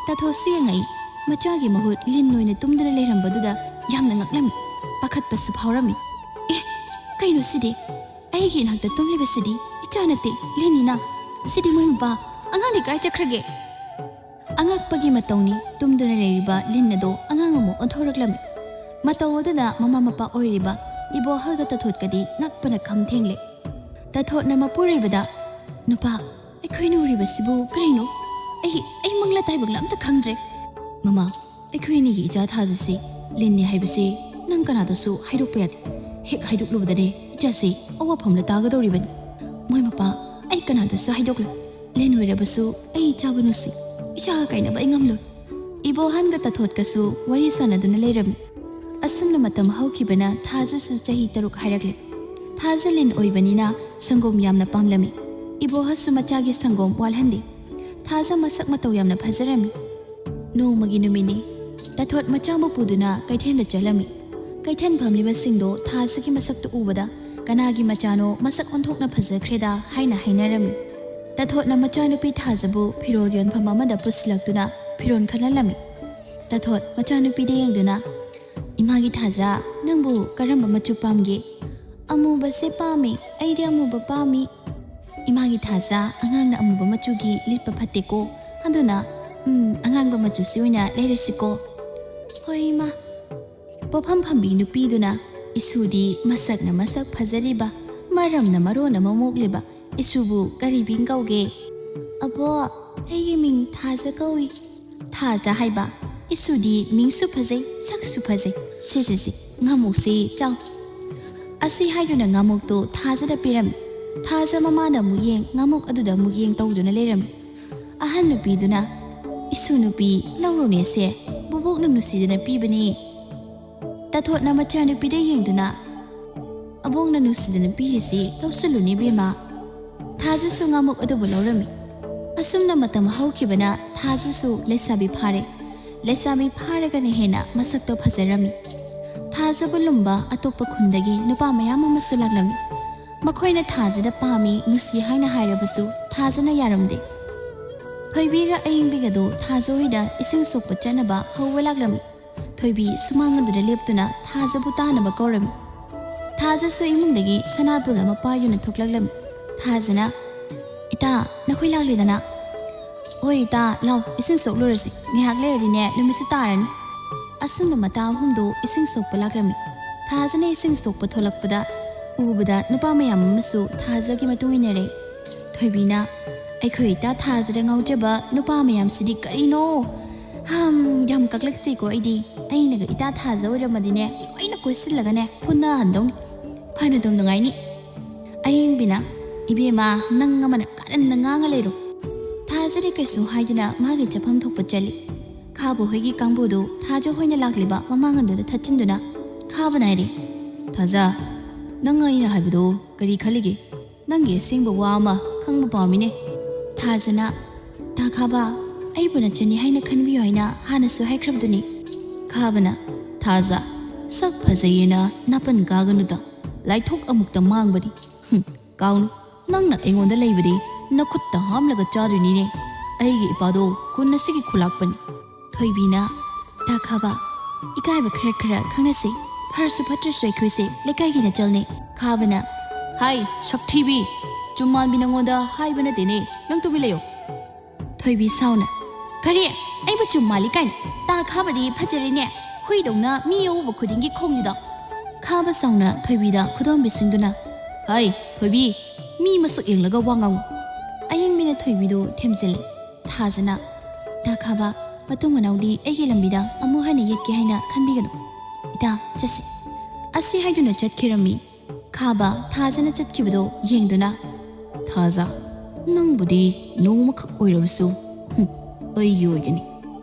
ꯇꯥꯊꯣꯠꯁꯨ ꯌꯦꯡꯉꯛꯏ꯫ ꯃꯆꯥꯒꯤ ꯃꯍꯨꯠ ꯂꯤꯟ ꯑꯣꯏꯅ ꯇꯨꯝꯗꯨꯅ ꯂꯩꯔꯝꯕꯗꯨꯗ ꯌꯥꯝꯅ ꯉꯛꯂꯝꯃꯤ꯫ ꯄꯥꯈꯠꯄꯁꯨ ꯐꯥꯎꯔꯝꯃꯤ꯫ "ꯑꯦ, ꯀꯩꯅꯣ ꯁꯤꯗꯤ? ꯑꯩꯒꯤ ꯏꯅꯥꯛꯇ ꯇꯨꯝꯂꯤꯕꯁꯤꯗꯤ ꯏꯆꯥ ꯅꯠꯇꯦ, ꯂꯤꯟꯅꯤꯅ꯫ ꯁꯤꯗꯤ ꯃꯣꯏ ꯃꯄꯥ, ꯑꯉꯥꯡꯗꯤ ꯀꯥꯏ ꯆꯠꯈ꯭ꯔꯒꯦ?" ꯑꯉꯛꯄꯒꯤ ꯃꯇꯧꯅꯤ ꯇꯨꯝꯗꯨꯅ ꯂꯩꯔꯤꯕ ꯂꯤꯟ ꯑꯗꯣ ꯑꯉꯥꯡ ꯑꯃ ꯑꯣꯟꯊꯣꯔꯛꯂꯝꯃꯤ꯫ ꯃꯇꯧ ꯑꯗꯨꯗ ꯃꯃꯥ ꯃꯄꯥ ꯑꯣꯏꯔꯤꯕ ꯏꯕꯣꯍꯜꯒ ꯇꯥꯊꯣꯠꯀꯗꯤ ꯉꯛꯄꯅ ꯈꯝ ꯊꯦꯡꯂꯦ꯫ ꯇꯥꯊꯣꯠꯅ ꯃꯄꯨꯔꯣꯏꯕꯗ, "ꯅꯨꯄꯥ, ꯑꯩꯈꯣꯏꯅ ꯎꯔꯤꯕꯁꯤꯕꯨ ꯀꯔꯤꯅꯣ? ꯑꯩ, ꯑꯩ ꯃꯪꯂꯥ ꯇꯥꯏꯕꯪꯂꯥ ꯑꯝꯇ ꯈꯪꯗ꯭ꯔꯦ꯫" "ꯃꯃꯥ, ꯑꯩꯈꯣꯏ ꯑꯅꯤꯒꯤ ꯏꯆꯥ ꯊꯥꯖꯁꯤ ꯂꯤꯟꯅꯤ ꯍꯥꯏꯕꯁꯤ ꯅꯪ ꯀꯅꯥꯗꯁꯨ ꯍꯥꯏꯗꯣꯛꯄ ꯌꯥꯗꯦ꯫ ꯍꯦꯛ ꯍꯥꯏꯗꯣꯛꯂꯨꯕꯗꯅꯦ ꯏꯆꯥꯁꯤ ꯑꯋꯥꯐꯝꯗ ꯇꯥꯒꯗꯧꯔꯤꯕꯅꯤ꯫ ꯃꯣꯏ ꯃꯄꯥ, ꯑꯩ ꯀꯅꯥꯗꯁꯨ ꯍꯥꯏꯗꯣꯛꯂꯣꯏ꯫ ꯂꯤꯟ ꯑꯣꯏꯔꯕꯁꯨ ꯑꯩ ꯏꯆꯥꯕꯨ ꯅꯨꯡꯁꯤ꯫ ꯏꯆꯥꯒ ꯀꯥꯏꯅꯕ ꯑꯩ ꯉꯝꯂꯣꯏ꯫" ꯏꯕꯣꯍꯟꯒ ꯇꯥꯊꯣꯠꯀꯁꯨ ꯋꯥꯔꯤ ꯁꯥꯟꯅꯗꯨꯅ ꯂꯩꯔꯝꯃꯤ꯫ ꯑꯁꯨꯝꯅ ꯃꯇꯝ ꯍꯧꯈꯤꯕꯅ ꯊꯥꯖꯁꯨ ꯆꯍꯤ ꯇꯔꯨꯛ ꯍꯥꯏꯔꯛꯂꯦ꯫ ꯊꯥꯖ ꯂꯤꯟ ꯑꯣꯏꯕꯅꯤꯅ ꯁꯪꯒꯣꯝ ꯌꯥꯝꯅ ꯄꯥꯝꯂꯝꯃꯤ꯫ ꯏꯕꯣꯍꯁꯨ ꯃꯆꯥꯒꯤ ꯁꯪꯒꯣꯝ ꯋꯥꯠꯍꯟꯗꯦ꯫ ꯊꯥꯖ ꯃꯁꯛ ꯃꯇꯧ ꯌꯥꯝꯅ ꯐꯖꯔꯝꯃꯤ꯫ ꯅꯣꯡꯃꯒꯤ ꯅꯨꯃꯤꯠꯅꯤ꯫ ꯇꯥꯊꯣꯠ ꯃꯆꯥ ꯑꯃ ꯄꯨꯗꯨꯅ ꯀꯩꯊꯦꯜꯗ ꯆꯠꯂꯝꯃꯤ꯫ ꯀꯩꯊꯦꯜ ꯐꯝꯂꯤꯕꯁꯤꯡꯗꯣ ꯊꯥꯖꯒꯤ ꯃꯁꯛꯇꯨ ꯎꯕꯗ, "ꯀꯅꯥꯒꯤ ꯃꯆꯥꯅꯣ ꯃꯁꯛ ꯑꯣꯟꯊꯣꯛꯅ ꯐꯖꯈ꯭ꯔꯦꯗ" ꯍꯥꯏꯅ ꯍꯥꯏꯅꯔꯝꯃꯤ꯫ ꯇꯥꯊꯣꯠꯅ ꯃꯆꯥꯅꯨꯄꯤ ꯊꯥꯖꯕꯨ ꯐꯤꯔꯣꯜ ꯌꯣꯟꯐꯝ ꯑꯃꯗ ꯄꯨꯁꯤꯜꯂꯛꯇꯨꯅ ꯐꯤꯔꯣꯜ ꯈꯜꯍꯜꯂꯝꯃꯤ꯫ ꯇꯥꯊꯣꯠ ꯃꯆꯥꯅꯨꯄꯤꯗ ꯌꯦꯡꯗꯨꯅ, "ꯏꯃꯥꯒꯤ ꯊꯥꯖ, ꯅꯪꯕꯨ ꯀꯔꯝꯕ ꯃꯆꯨ ꯄꯥꯝꯒꯦ?" "ꯑꯃꯨꯕꯁꯦ ꯄꯥꯝꯃꯤ, ꯑꯩꯗꯤ ꯑꯃꯨꯕ ꯄꯥꯝꯃꯤ꯫" "ꯏꯃꯥꯒꯤ ꯊꯥꯖ, ꯑꯉꯥꯡꯅ ꯑꯃꯨꯕ ꯃꯆꯨꯒꯤ ꯂꯤꯠꯄ ꯐꯠꯇꯦꯀꯣ, ꯑꯗꯨꯅ, ꯎꯝ, ꯑꯉꯥꯡꯕ ꯃꯆꯨꯁꯤ ꯑꯣꯏꯅ ꯂꯩꯔꯁꯤꯀꯣ꯫" "ꯍꯣꯏ, ꯏꯃꯥ꯫" ꯄꯣꯠꯐꯝ ꯐꯝꯕꯤ ꯅꯨꯄꯤꯗꯨꯅ, "ꯏꯁꯨꯗꯤ ꯃꯁꯛꯅ ꯃꯁꯛ ꯐꯖꯔꯤꯕ, ꯃꯔꯝꯅ ꯃꯔꯣꯟ ꯑꯃ ꯃꯣꯛꯂꯤꯕ, ꯏꯁꯨꯕꯨ ꯀꯔꯤ ꯃꯤꯡ ꯀꯧꯒꯦ?" "ꯑꯕꯣ, ꯑꯩꯒꯤ ꯃꯤꯡ ꯊꯥꯖ ꯀꯧꯏ꯫" "ꯊꯥꯖ ꯍꯥꯏꯕ, ꯏꯁꯨꯗꯤ ꯃꯤꯡꯁꯨ ꯐꯖꯩ, ꯁꯛꯁꯨ ꯐꯖꯩ꯫ ꯁꯤꯁꯤꯁꯤ, ꯉꯥꯃꯨꯛꯁꯤ ꯆꯥꯎ꯫" ꯑꯁꯤ ꯍꯥꯏꯗꯨꯅ ꯉꯥꯃꯨꯛꯇꯨ ꯊꯥꯖꯗ ꯄꯤꯔꯝꯃꯤ꯫ ꯊꯥꯖ ꯃꯃꯥꯅ ꯑꯃꯨꯛ ꯌꯦꯡ, ꯉꯥꯃꯨꯛ ꯑꯗꯨꯗ ꯑꯃꯨꯛ ꯌꯦꯡ ꯇꯧꯗꯨꯅ ꯂꯩꯔꯝꯃꯤ꯫ ꯑꯍꯟ ꯅꯨꯄꯤꯗꯨꯅ, "ꯏꯁꯨ ꯅꯨꯄꯤ, ꯂꯧꯔꯨꯅꯦꯁꯦ, ꯕꯨꯕꯣꯛꯅ ꯅꯨꯡꯁꯤꯗꯅ ꯄꯤꯕꯅꯤ꯫" ꯇꯥꯊꯣꯠꯅ ꯃꯆꯥꯅꯨꯄꯤꯗ ꯌꯦꯡꯗꯨꯅ, "ꯑꯕꯣꯛꯅ ꯅꯨꯡꯁꯤꯗꯅ ꯄꯤꯔꯤꯁꯤ ꯂꯧꯁꯤꯜꯂꯨꯅꯦ, ꯏꯕꯦꯝꯃ꯫" ꯊꯥꯖꯁꯨ ꯉꯥꯃꯨꯛ ꯑꯗꯨꯕꯨ ꯂꯧꯔꯝꯃꯤ꯫ ꯑꯁꯨꯝꯅ ꯃꯇꯝ ꯍꯧꯈꯤꯕꯅ ꯊꯥꯖꯁꯨ ꯂꯩꯁꯥꯕꯤ ꯐꯥꯔꯦ꯫ ꯂꯩꯁꯥꯕꯤ ꯐꯥꯔꯒꯅ ꯍꯦꯟꯅ ꯃꯁꯛꯇꯣ ꯐꯖꯔꯝꯃꯤ꯫ ꯊꯥꯖꯕꯨ ꯂꯨꯝꯕ ꯑꯇꯣꯞꯄ ꯈꯨꯟꯗꯒꯤ ꯅꯨꯄꯥ ꯃꯌꯥꯝ ꯑꯃꯁꯨ ꯂꯥꯛꯂꯝꯃꯤ꯫ ꯃꯈꯣꯏꯅ ꯊꯥꯖꯗ ꯄꯥꯝꯃꯤ, ꯅꯨꯡꯁꯤ ꯍꯥꯏꯅ ꯍꯥꯏꯔꯕꯁꯨ ꯊꯥꯖꯅ ꯌꯥꯔꯝꯗꯦ꯫ ꯊꯣꯏꯕꯤꯒ ꯑꯌꯤꯡꯕꯤꯒꯗꯨ ꯊꯥꯖ ꯍꯣꯏꯗ ꯏꯁꯤꯡ ꯁꯣꯛꯄ ꯆꯠꯅꯕ ꯍꯧꯕ ꯂꯥꯛꯂꯝꯃꯤ꯫ ꯊꯣꯏꯕꯤ ꯁꯨꯃꯥꯡ ꯑꯗꯨꯗ ꯂꯦꯞꯇꯨꯅ ꯊꯥꯖꯕꯨ ꯇꯥꯅꯕ ꯀꯧꯔꯝꯃꯤ꯫ ꯊꯥꯖꯁꯨ ꯏꯃꯨꯡꯗꯒꯤ ꯁꯅꯥꯕꯨꯜ ꯑꯃ ꯄꯥꯏꯗꯨꯅ ꯊꯣꯛꯂꯛꯂꯝꯃꯤ꯫ ꯊꯥꯖꯅ, "ꯏꯇꯥ, ꯅꯈꯣꯏ ꯂꯥꯛꯂꯦꯗꯅ?" "ꯍꯣꯏ ꯏꯇꯥ, ꯂꯥꯎ, ꯏꯁꯤꯡ ꯁꯣꯛꯂꯨꯔꯁꯤ꯫ ꯉꯥꯏꯍꯥꯛ ꯂꯩꯔꯗꯤꯅꯦ ꯅꯨꯃꯤꯠꯁꯨ ꯇꯥꯔꯅꯤ꯫" ꯑꯁꯨꯝꯅ ꯃꯇꯥ ꯑꯍꯨꯝꯗꯨ ꯏꯁꯤꯡ ꯁꯣꯛꯄ ꯂꯥꯛꯂꯝꯃꯤ꯫ ꯊꯥꯖꯅ ꯏꯁꯤꯡ ꯁꯣꯛꯄ ꯊꯣꯛꯂꯛꯄꯗ ꯎꯕꯗ ꯅꯨꯄꯥ ꯃꯌꯥꯝ ꯑꯃꯁꯨ ꯊꯥꯖꯒꯤ ꯃꯇꯨꯡ ꯏꯟꯅꯔꯦ꯫ ꯊꯣꯏꯕꯤꯅ, "ꯑꯩꯈꯣꯏ ꯏꯇꯥ ꯊꯥꯖꯗ ꯉꯥꯎꯖꯕ ꯅꯨꯄꯥ ꯃꯌꯥꯝꯁꯤꯗꯤ ꯀꯔꯤꯅꯣ? ꯍꯝ, ꯌꯥꯝ ꯀꯛꯂꯛꯆꯩꯀꯣ ꯑꯩꯗꯤ꯫ ꯑꯩꯅꯒ ꯏꯇꯥ ꯊꯥꯖ ꯑꯣꯏꯔꯝꯃꯗꯤꯅꯦ, ꯂꯣꯏꯅ ꯀꯣꯏꯁꯤꯜꯂꯒꯅꯦ ꯐꯨꯅꯍꯟꯗꯧꯅꯤ꯫ ꯐꯅꯗꯨꯝ ꯅꯨꯡꯉꯥꯏꯅꯤ꯫" ꯑꯌꯤꯡꯕꯤꯅ, "ꯏꯕꯦꯝꯃ, ꯅꯪ ꯑꯃꯅ ꯀꯥꯔꯟꯅ ꯉꯥꯡꯉ ꯂꯩꯔꯣ꯫" ꯊꯥꯖꯗꯤ ꯀꯩꯁꯨ ꯍꯥꯏꯗꯅ ꯃꯥꯒꯤ ꯆꯠꯐꯝ ꯊꯣꯛꯄ ꯆꯠꯂꯤ꯫ ꯈꯥꯕ ꯍꯣꯏꯒꯤ ꯀꯥꯡꯕꯨꯗꯨ ꯊꯥꯖ ꯍꯣꯏꯅ ꯂꯥꯛꯂꯤꯕ ꯃꯃꯥꯡ ꯑꯗꯨꯗ ꯊꯠꯆꯤꯟꯗꯨꯅ ꯈꯥꯕꯅ ꯍꯥꯏꯔꯤ, "ꯊꯥꯖ, ꯅꯪ ꯑꯩꯅ ꯍꯥꯏꯕꯗꯨ ꯀꯔꯤ ꯈꯜꯂꯤꯒꯦ? ꯅꯪꯒꯤ ꯑꯁꯦꯡꯕ ꯋꯥ ꯑꯃ ꯈꯪꯕ ꯄꯥꯝꯃꯤꯅꯦ꯫" ꯊꯥꯖꯅ, "ꯇꯥ ꯈꯥꯕ, ꯑꯩꯕꯨ ꯅꯆꯟꯅꯤ ꯍꯥꯏꯅ ꯈꯟꯕꯤꯌꯨ ꯍꯥꯏꯅ ꯍꯥꯟꯅꯁꯨ ꯍꯥꯏꯈ꯭ꯔꯕꯗꯨꯅꯤ꯫" ꯈꯥꯕꯅ, "ꯊꯥꯖ, ꯁꯛ ꯐꯖꯩꯌꯦꯅ ꯅꯥꯄꯟ ꯀꯥꯒꯅꯨꯗ, ꯂꯥꯏꯊꯣꯛ ꯑꯃꯨꯛꯇ ꯃꯥꯡꯕꯅꯤ꯫ ꯍꯨꯝ, ꯀꯥꯎꯅꯨ, ꯅꯪꯅ ꯑꯩꯉꯣꯟꯗ ꯂꯩꯕꯗꯤ ꯅꯈꯨꯠꯇ ꯍꯥꯝꯂꯒ ꯆꯥꯗꯣꯏꯅꯤꯅꯦ꯫ ꯑꯩꯒꯤ ꯏꯄꯥꯗꯣ ꯈꯨꯟ ꯑꯁꯤꯒꯤ ꯈꯨꯂꯥꯛꯄꯅꯤ꯫" ꯊꯣꯏꯕꯤꯅ, "ꯇꯥ ꯈꯥꯕ, ꯏꯀꯥꯏꯕ ꯈꯔ ꯈꯔ ꯈꯪꯅꯁꯤ꯫ ꯐꯔꯁꯨ ꯐꯠꯇ꯭ꯔꯁꯨ ꯑꯩꯈꯣꯏꯁꯦ ꯂꯩꯀꯥꯏꯒꯤ ꯅꯆꯜꯅꯤ꯫" ꯈꯥꯕꯅ, "ꯍꯥꯏ, ꯁꯛꯊꯤꯕꯤ! ꯆꯨꯝꯃꯥꯟꯕꯤ ꯅꯉꯣꯟꯗ ꯍꯥꯏꯕ ꯅꯠꯇꯦꯅꯦ꯫ ꯅꯪ ꯇꯨꯃꯤꯟ ꯂꯩꯌꯣ꯫" ꯊꯣꯏꯕꯤ ꯁꯥꯎꯅ, "ꯀꯔꯤ? ꯑꯩꯕꯨ ꯆꯨꯝ ꯃꯥꯜꯂꯤ ꯀꯥꯏꯅ? ꯇꯥ ꯈꯥꯕꯗꯤ ꯐꯖꯔꯦꯅꯦ, ꯍꯨꯏꯗꯧꯅ ꯃꯤ ꯑꯎꯕ ꯈꯨꯗꯤꯡꯒꯤ ꯈꯣꯡꯂꯤꯗꯣ꯫" ꯈꯥꯕ ꯁꯥꯎꯅ ꯊꯣꯏꯕꯤꯗ ꯈꯨꯗꯣꯝꯕꯤꯁꯤꯡꯗꯨꯅ, "ꯍꯩ, ꯊꯣꯏꯕꯤ, ꯃꯤ ꯃꯁꯛ ꯌꯦꯡꯂꯒ ꯋꯥ ꯉꯥꯡꯉꯨ꯫" ꯑꯌꯤꯡꯕꯤꯅ ꯊꯣꯏꯕꯤꯗꯨ ꯊꯦꯝꯖꯤꯜꯂꯤ꯫ ꯊꯥꯖꯅ, "ꯇꯥ ꯈꯥꯕ, ꯃꯇꯨꯡ ꯃꯅꯥꯎꯗꯤ ꯑꯩꯒꯤ ꯂꯝꯕꯤꯗ ꯑꯃꯨꯛ ꯍꯟꯅ ꯌꯦꯠꯀꯦ ꯍꯥꯏꯅ ꯈꯟꯕꯤꯒꯅꯨ꯫ ꯏꯇꯥ, ꯆꯠꯁꯤ꯫" ꯑꯁꯤ ꯍꯥꯏꯗꯨꯅ ꯆꯠꯈꯤꯔꯝꯃꯤ꯫ ꯈꯥꯕ ꯊꯥꯖꯅ ꯆꯠꯈꯤꯕꯗꯨ ꯌꯦꯡꯗꯨꯅ, "ꯊꯥꯖ, ꯅꯪꯕꯨꯗꯤ ꯅꯣꯡꯃꯈꯛ ꯑꯣꯏꯔꯕꯁꯨ, ꯍꯨꯝ, ꯑꯩꯒꯤ ꯑꯣꯏꯒꯅꯤ꯫"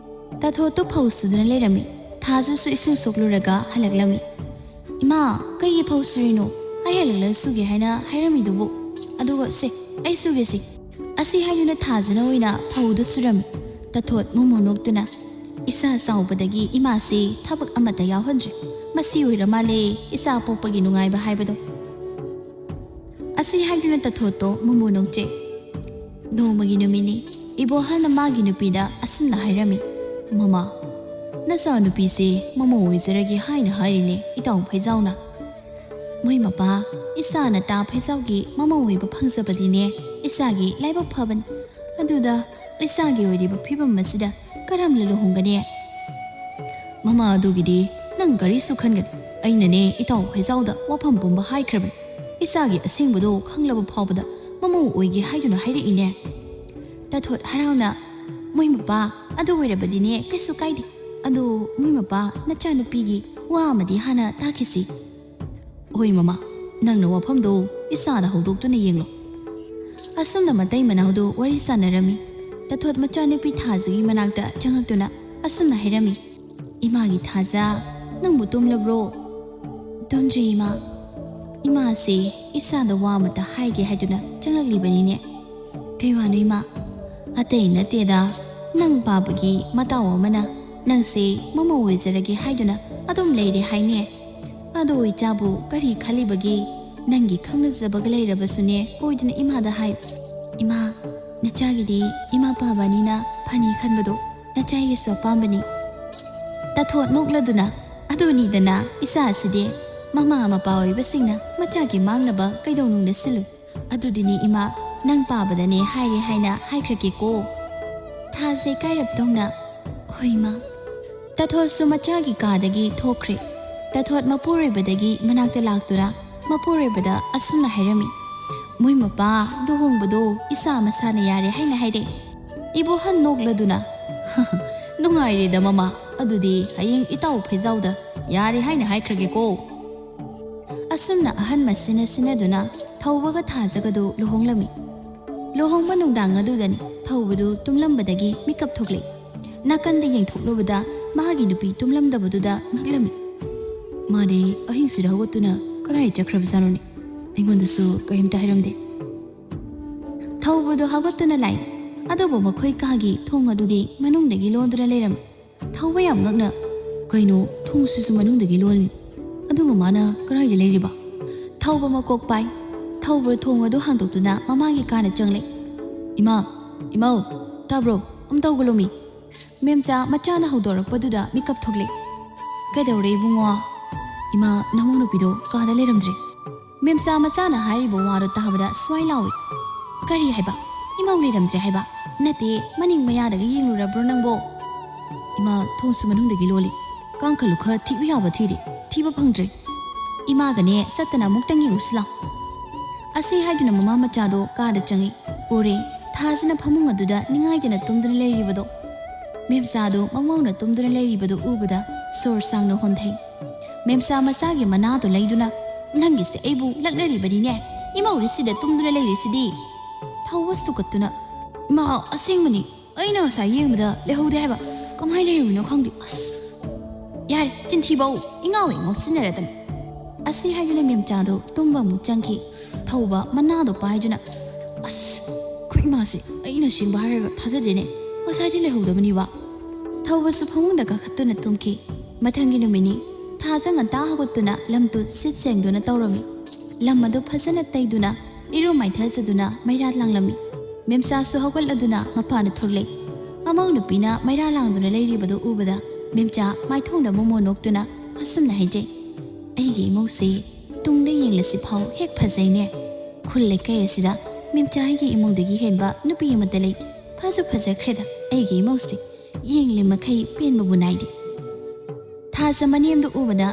ꯇꯥꯊꯣꯠꯇꯨ ꯐꯧ ꯁꯨꯗꯨꯅ ꯂꯩꯔꯝꯃꯤ꯫ ꯊꯥꯖꯁꯨ ꯏꯁꯤꯡ ꯁꯣꯛꯂꯨꯔꯒ ꯍꯜꯂꯛꯂꯝꯃꯤ꯫ "ꯏꯃꯥ, ꯀꯩꯒꯤ ꯐꯧ ꯁꯨꯔꯤꯅꯣ? ꯑꯩ ꯍꯜꯂꯛꯂꯒ ꯁꯨꯒꯦ ꯍꯥꯏꯅ ꯍꯥꯏꯔꯝꯃꯤꯗꯨꯕꯨ꯫ ꯑꯗꯨꯒ ꯁꯦ, ꯑꯩ ꯁꯨꯒꯦꯁꯦ꯫" ꯑꯁꯤ ꯍꯥꯏꯗꯨꯅ ꯊꯥꯖꯅ ꯑꯣꯏꯅ ꯐꯧꯗꯨ ꯁꯨꯔꯝꯃꯤ꯫ ꯇꯥꯊꯣꯠ ꯃꯣꯃꯣ ꯅꯣꯛꯇꯨꯅ, "ꯏꯆꯥ ꯆꯥꯎꯕꯗꯒꯤ ꯏꯃꯥꯁꯤ ꯊꯕꯛ ꯑꯃꯠꯇ ꯌꯥꯎꯍꯟꯗ꯭ꯔꯦ꯫ ꯃꯁꯤ ꯑꯣꯏꯔ ꯃꯥꯜꯂꯦ ꯏꯆꯥ ꯄꯣꯛꯄꯒꯤ ꯅꯨꯡꯉꯥꯏꯕ ꯍꯥꯏꯕꯗꯣ꯫" ꯑꯁꯤ ꯍꯥꯏꯗꯨꯅ ꯇꯥꯊꯣꯠꯇꯣ ꯃꯣꯃꯣ ꯅꯣꯛꯆꯩ꯫ ꯅꯣꯡꯃꯒꯤ ꯅꯨꯃꯤꯠꯅꯤ꯫ ꯏꯕꯣꯍꯜꯅ ꯃꯥꯒꯤ ꯅꯨꯄꯤꯗ ꯑꯁꯨꯝꯅ ꯍꯥꯏꯔꯝꯃꯤ, "ꯃꯃꯥ, ꯅꯆꯥꯅꯨꯄꯤꯁꯦ ꯃꯃꯧ ꯑꯣꯏꯖꯔꯒꯦ ꯍꯥꯏꯅ ꯍꯥꯏꯔꯤꯅꯦ ꯏꯇꯥꯎ ꯐꯩꯖꯥꯎꯅ꯫" "ꯃꯣꯏ ꯃꯄꯥ, ꯏꯆꯥꯅ ꯇꯥ ꯐꯩꯖꯥꯎꯒꯤ ꯃꯃꯧ ꯑꯣꯏꯕ ꯐꯪꯖꯕꯗꯤꯅꯦ ꯏꯆꯥꯒꯤ ꯂꯥꯏꯕꯛ ꯐꯕꯅꯤ꯫ ꯑꯗꯨꯗ ꯏꯆꯥꯒꯤ ꯑꯣꯏꯔꯤꯕ ꯐꯤꯕꯝ ꯑꯁꯤꯗ ꯀꯔꯝꯅ ꯂꯨꯍꯣꯡꯒꯅꯤ?" "ꯃꯃꯥ, ꯑꯗꯨꯒꯤꯗꯤ ꯅꯪ ꯀꯔꯤꯁꯨ ꯈꯟꯒꯅꯨ꯫ ꯑꯩꯅꯅꯦ ꯏꯇꯥꯎ ꯐꯩꯖꯥꯎꯗ ꯋꯥꯐꯝ ꯄꯨꯝꯕ ꯍꯥꯏꯈ꯭ꯔꯕꯅꯤ꯫ ꯏꯆꯥꯒꯤ ꯑꯁꯦꯡꯕꯗꯣ ꯈꯪꯂꯕ ꯐꯥꯎꯕꯗ ꯃꯃꯧ ꯑꯣꯏꯒꯦ ꯍꯥꯏꯗꯨꯅ ꯍꯥꯏꯔꯛꯏꯅꯦ꯫ ꯇꯥꯊꯣꯠ ꯍꯔꯥꯎꯅ, "ꯃꯣꯏ ꯃꯄꯥ, ꯑꯗꯨ ꯑꯣꯏꯔꯕꯗꯤꯅꯦ ꯀꯩꯁꯨ ꯀꯥꯏꯗꯦ꯫ ꯑꯗꯨ ꯃꯣꯏ ꯃꯄꯥ, ꯅꯆꯥꯅꯨꯄꯤꯒꯤ ꯋꯥ ꯑꯃꯗꯤ ꯍꯥꯟꯅ ꯇꯥꯈꯤꯁꯤ꯫" "ꯍꯣꯏ ꯃꯃꯥ, ꯅꯪꯅ ꯋꯥꯐꯝꯗꯣ ꯏꯆꯥꯗ ꯍꯧꯗꯣꯛꯇꯨꯅ ꯌꯦꯡꯂꯣ꯫" ꯑꯁꯨꯝꯅ ꯃꯇꯩ ꯃꯅꯥꯎꯗꯨ ꯋꯥꯔꯤ ꯁꯥꯟꯅꯔꯝꯃꯤ꯫ ꯇꯥꯊꯣꯠ ꯃꯆꯥꯅꯨꯄꯤ ꯊꯥꯖꯒꯤ ꯃꯅꯥꯛꯇ ꯆꯪꯉꯛꯇꯨꯅ ꯑꯁꯨꯝꯅ ꯍꯥꯏꯔꯝꯃꯤ, "ꯏꯃꯥꯒꯤ ꯊꯥꯖ, ꯅꯪꯕꯨ ꯇꯨꯝꯂꯕ꯭ꯔꯣ?" "ꯇꯨꯝꯗ꯭ꯔꯤ ꯏꯃꯥ꯫ ꯏꯃꯥꯁꯦ ꯏꯆꯥꯗ ꯋꯥ ꯑꯃꯇ ꯍꯥꯏꯒꯦ ꯍꯥꯏꯗꯨꯅ ꯆꯪꯂꯛꯂꯤꯕꯅꯤꯅꯦ꯫" "ꯀꯩ ꯋꯥꯅꯣ ꯏꯃꯥ?" "ꯑꯇꯩ ꯅꯠꯇꯦꯗ, ꯅꯪ ꯄꯥꯕꯒꯤ ꯃꯇꯥꯎ ꯑꯃꯅ ꯅꯪꯁꯦ ꯃꯃꯧ ꯑꯣꯏꯖꯔꯒꯦ ꯍꯥꯏꯗꯨꯅ ꯑꯗꯨꯝ ꯂꯩꯔꯦ ꯍꯥꯏꯅꯦ꯫ ꯑꯗꯣ ꯏꯆꯥꯕꯨ ꯀꯔꯤ ꯈꯜꯂꯤꯕꯒꯦ? ꯅꯪꯒꯤ ꯈꯪꯅꯖꯕꯒ ꯂꯩꯔꯕꯁꯨꯅꯦ, ꯀꯣꯏꯗꯨꯅ ꯏꯃꯥꯗ ꯍꯥꯏꯌꯨ꯫" "ꯏꯃꯥ, ꯅꯆꯥꯒꯤꯗꯤ ꯏꯃꯥ ꯄꯥꯕꯅꯤꯅ ꯐꯅꯤ ꯈꯟꯕꯗꯣ ꯅꯆꯥꯒꯤꯁꯨ ꯑꯄꯥꯝꯕꯅꯤ꯫" ꯇꯥꯊꯣꯠ ꯅꯣꯛꯂꯗꯨꯅ, "ꯑꯗꯨꯅꯤꯗꯅ, ꯏꯆꯥꯁꯤꯗꯤ ꯃꯃꯥ ꯃꯄꯥ ꯑꯣꯏꯕꯁꯤꯡꯅ ꯃꯆꯥꯒꯤ ꯃꯥꯡꯅꯕ ꯀꯩꯗꯧꯅꯨꯡꯗ ꯁꯤꯜꯂꯨ꯫ ꯑꯗꯨꯗꯤꯅꯦ ꯏꯃꯥ, ꯅꯪ ꯄꯥꯕꯗꯅꯦ ꯍꯥꯏꯔꯦ ꯍꯥꯏꯅ ꯍꯥꯏꯈ꯭ꯔꯒꯦꯀꯣ꯫" ꯊꯥꯖ ꯏꯀꯥꯏꯔꯞ ꯇꯧꯅ, "ꯍꯣꯏ ꯏꯃꯥ꯫" ꯇꯥꯊꯣꯠꯁꯨ ꯃꯆꯥꯒꯤ ꯀꯥꯗꯒꯤ ꯊꯣꯛꯈ꯭ꯔꯦ꯫ ꯇꯥꯊꯣꯠ ꯃꯄꯨꯔꯣꯏꯕꯗꯒꯤ ꯃꯅꯥꯛꯇ ꯂꯥꯛꯇꯨꯅ ꯃꯄꯨꯔꯣꯏꯕꯗ ꯑꯁꯨꯝꯅ ꯍꯥꯏꯔꯝꯃꯤ, "ꯃꯣꯏ ꯃꯄꯥ, ꯂꯨꯍꯣꯡꯕꯗꯣ ꯏꯆꯥ ꯃꯁꯥꯅ ꯌꯥꯔꯦ ꯍꯥꯏꯅ ꯍꯥꯏꯔꯦ꯫" ꯏꯕꯣꯍꯟ ꯅꯣꯛꯂꯗꯨꯅ, "ꯅꯨꯡꯉꯥꯏꯔꯦꯗ ꯃꯃꯥ, ꯑꯗꯨꯗꯤ ꯍꯌꯦꯡ ꯏꯇꯥꯎ ꯐꯩꯖꯥꯎꯗ ꯌꯥꯔꯦ ꯍꯥꯏꯅ ꯍꯥꯏꯈ꯭ꯔꯒꯦꯀꯣ꯫" ꯑꯁꯨꯝꯅ ꯑꯍꯟ ꯃꯁꯤꯅ ꯁꯤꯟꯅꯗꯨꯅ ꯊꯧꯕꯒ ꯊꯥꯖꯒꯗꯨ ꯂꯨꯍꯣꯡꯂꯝꯃꯤ꯫ ꯂꯨꯍꯣꯡꯕ ꯅꯨꯡꯗꯥꯡ ꯑꯗꯨꯗꯅꯤ ꯊꯧꯕꯗꯨ ꯇꯨꯝꯂꯝꯕꯗꯒꯤ ꯃꯤꯀꯞ ꯊꯣꯛꯂꯛꯏ꯫ ꯅꯥꯀꯟꯗ ꯌꯦꯡꯊꯣꯛꯂꯨꯕꯗ ꯃꯥꯒꯤ ꯅꯨꯄꯤ ꯇꯨꯝꯂꯝꯗꯕꯗꯨꯗ ꯉꯛꯂꯝꯃꯤ꯫ "ꯃꯥꯗꯤ ꯑꯍꯤꯡꯁꯤꯗ ꯍꯧꯒꯠꯇꯨꯅ ꯀꯗꯥꯏ ꯆꯠꯈ꯭ꯔꯕꯖꯥꯠꯅꯣꯅꯦ? ꯑꯩꯉꯣꯟꯗꯁꯨ ꯀꯔꯤꯝꯇ ꯍꯥꯏꯔꯝꯗꯦ꯫" ꯊꯧꯕꯗꯨ ꯍꯧꯒꯠꯇꯨꯅ ꯂꯥꯛꯏ꯫ ꯑꯗꯨꯕꯨ ꯃꯈꯣꯏ ꯀꯥꯒꯤ ꯊꯣꯡ ꯑꯗꯨꯗꯤ ꯃꯅꯨꯡꯗꯒꯤ ꯂꯣꯟꯗꯨꯅ ꯂꯩꯔꯝꯃꯤ꯫ ꯊꯧꯕ ꯌꯥꯝ ꯉꯛꯅ, "ꯀꯩꯅꯣ, ꯊꯣꯡꯁꯤꯁꯨ ꯃꯅꯨꯡꯗꯒꯤ ꯂꯣꯜꯂꯤ? ꯑꯗꯨꯒ ꯃꯥꯅ ꯀꯗꯥꯏꯗ ꯂꯩꯔꯤꯕ?" ꯊꯧꯕ ꯃꯀꯣꯛ ꯄꯥꯏ꯫ ꯊꯧꯕ ꯊꯣꯡ ꯑꯗꯨ ꯍꯥꯡꯗꯣꯛꯇꯨꯅ ꯃꯃꯥꯒꯤ ꯀꯥꯗ ꯆꯪꯂꯦ꯫ "ꯏꯃꯥ, ꯏꯃꯥꯎ, ꯇꯥꯕ꯭ꯔꯣ? ꯑꯝꯇ ꯍꯧꯒꯠꯂꯣꯃꯤ꯫" ꯃꯦꯝꯆꯥ ꯃꯆꯥꯅ ꯍꯧꯗꯣꯔꯛꯄꯗꯨꯗ ꯃꯤꯀꯞ ꯊꯣꯛꯂꯦ꯫ "ꯀꯩꯗꯧꯔꯦ ꯏꯕꯨꯡꯉꯣ?" "ꯏꯃꯥ, ꯅꯃꯧ ꯅꯨꯄꯤꯗꯣ ꯀꯥꯗ ꯂꯩꯔꯝꯗ꯭ꯔꯦ꯫" ꯃꯦꯝꯆꯥ ꯃꯆꯥꯅ ꯍꯥꯏꯔꯤꯕ ꯋꯥꯗꯣ ꯇꯥꯕꯗ ꯁ꯭ꯋꯥꯏ ꯂꯥꯎꯏ꯫ "ꯀꯔꯤ ꯍꯥꯏꯕ? ꯏꯃꯧ ꯂꯩꯔꯝꯗ꯭ꯔꯦ ꯍꯥꯏꯕ? ꯅꯠꯇꯦ, ꯃꯅꯤꯡ ꯃꯌꯥꯗꯒꯤ ꯌꯦꯡꯂꯨꯔꯕ꯭ꯔꯣ ꯅꯪꯕꯣ?" "ꯏꯃꯥ, ꯊꯣꯡꯁꯨ ꯃꯅꯨꯡꯗꯒꯤ ꯂꯣꯜꯂꯤ꯫ ꯀꯥꯡꯈꯜ ꯂꯨꯈ ꯊꯤꯕ ꯌꯥꯕ ꯊꯤꯔꯦ, ꯊꯤꯕ ꯐꯪꯗ꯭ꯔꯦ꯫" "ꯏꯃꯥꯒꯅꯦ ꯆꯠꯇꯅ ꯑꯃꯨꯛꯇꯪ ꯌꯦꯡꯉꯨꯁꯤ ꯂꯥꯎ꯫" ꯑꯁꯤ ꯍꯥꯏꯗꯨꯅ ꯃꯃꯥ ꯃꯆꯥꯗꯣ ꯀꯥꯗ ꯆꯪꯉꯤ꯫ ꯎꯔꯦ, ꯊꯥꯖꯅ ꯐꯃꯨꯡ ꯑꯗꯨꯗ ꯅꯤꯡꯉꯥꯏꯗꯅ ꯇꯨꯝꯗꯨꯅ ꯂꯩꯔꯤꯕꯗꯣ꯫ ꯃꯦꯝꯆꯥꯗꯣ ꯃꯃꯧꯅ ꯇꯨꯝꯗꯨꯅ ꯂꯩꯔꯤꯕꯗꯨ ꯎꯕꯗ ꯁꯣꯔ ꯁꯥꯡꯅ ꯍꯣꯟꯊꯩ꯫ ꯃꯦꯝꯆꯥ ꯃꯆꯥꯒꯤ ꯃꯅꯥꯗꯣ ꯂꯩꯗꯨꯅ, "ꯅꯪꯒꯤꯁꯦ ꯑꯩꯕꯨ ꯂꯛꯅꯔꯤꯕꯅꯤꯅꯦ, ꯏꯃꯧꯔꯤꯁꯤꯗ ꯇꯨꯝꯗꯨꯅ ꯂꯩꯔꯤꯁꯤꯗꯤ!" ꯊꯧꯕ ꯁꯨꯀꯠꯇꯨꯅ, "ꯏꯃꯥ, ꯑꯁꯦꯡꯕꯅꯤ, ꯑꯩꯅ ꯉꯁꯥꯏ ꯌꯦꯡꯕꯗ ꯂꯩꯍꯧꯗꯦ ꯍꯥꯏꯕ꯫ ꯀꯃꯥꯏꯅ ꯂꯩꯔꯝꯃꯤꯅꯣ ꯈꯪꯗꯦ꯫ ꯑꯁ! ꯌꯥꯔꯦ, ꯆꯤꯟꯊꯤꯕꯧ, ꯏꯉꯥꯎ ꯍꯦꯛ ꯉꯥꯎꯁꯤꯟꯅꯔꯗꯅ!" ꯑꯁꯤ ꯍꯥꯏꯗꯨꯅ ꯃꯦꯝꯆꯥꯗꯣ ꯇꯨꯝꯕ ꯑꯃꯨꯛ ꯆꯪꯈꯤ꯫ ꯊꯧꯕ ꯃꯅꯥꯗꯣ ꯄꯥꯏꯗꯨꯅ, "ꯑꯁ! ꯑꯩꯈꯣꯏ ꯏꯃꯥꯁꯦ ꯑꯩꯅ ꯁꯦꯡꯕ ꯍꯥꯏꯔꯒ ꯊꯥꯖꯗꯦꯅꯦ꯫ ꯉꯁꯥꯏꯗꯤ ꯂꯩꯍꯧꯗꯕꯅꯤꯕ!" ꯊꯧꯕꯁꯨ ꯐꯃꯨꯡꯗ ꯀꯥꯈꯠꯇꯨꯅ ꯇꯨꯝꯈꯤ꯫ ꯃꯊꯪꯒꯤ ꯅꯨꯃꯤꯠꯅꯤ꯫ ꯊꯥꯖ ꯉꯟꯇꯥ ꯍꯧꯒꯠꯇꯨꯅ ꯂꯝ ꯇꯨ ꯁꯤꯠ ꯁꯦꯡꯗꯨꯅ ꯇꯧꯔꯝꯃꯤ꯫ ꯂꯝ ꯑꯗꯨ ꯐꯖꯅ ꯇꯩꯗꯨꯅ ꯏꯔꯨ ꯃꯥꯏꯊꯖꯗꯨꯅ ꯃꯩꯔꯥ ꯂꯥꯡꯂꯝꯃꯤ꯫ ꯃꯦꯝꯆꯥꯁꯨ ꯍꯧꯒꯠꯂꯗꯨꯅ ꯃꯄꯥꯟꯗ ꯊꯣꯛꯂꯛꯏ꯫ ꯃꯃꯧ ꯅꯨꯄꯤꯅ ꯃꯩꯔꯥ ꯂꯥꯡꯗꯨꯅ ꯂꯩꯔꯤꯕꯗꯨ ꯎꯕꯗ ꯃꯦꯝꯆꯥ ꯃꯥꯏꯊꯣꯡꯗ ꯃꯣꯃꯣꯟ ꯅꯣꯛꯇꯨꯅ ꯑꯁꯨꯝꯅ ꯍꯥꯏꯖꯩ, "ꯑꯩꯒꯤ ꯏꯃꯧꯁꯦ ꯇꯨꯡꯗ ꯌꯦꯡꯂꯁꯤ ꯐꯥꯎ ꯍꯦꯛ ꯐꯖꯩꯅꯦ꯫ ꯈꯨꯜ ꯂꯩꯀꯥꯏ ꯑꯁꯤꯗ ꯃꯦꯝꯆꯥ ꯑꯩꯒꯤ ꯏꯃꯨꯡꯗꯒꯤ ꯍꯦꯟꯕ ꯅꯨꯄꯤ ꯑꯃꯠꯇ ꯂꯩꯇꯦ꯫ ꯐꯖ ꯐꯖꯈ꯭ꯔꯦꯗ ꯑꯩꯒꯤ ꯏꯃꯧꯁꯦ꯫ ꯌꯦꯡꯂꯤ ꯃꯈꯩ ꯄꯦꯟꯕꯕꯨ ꯅꯥꯏꯗꯦ꯫" ꯊꯥꯖ ꯃꯅꯦꯝꯗꯨ ꯎꯕꯗ,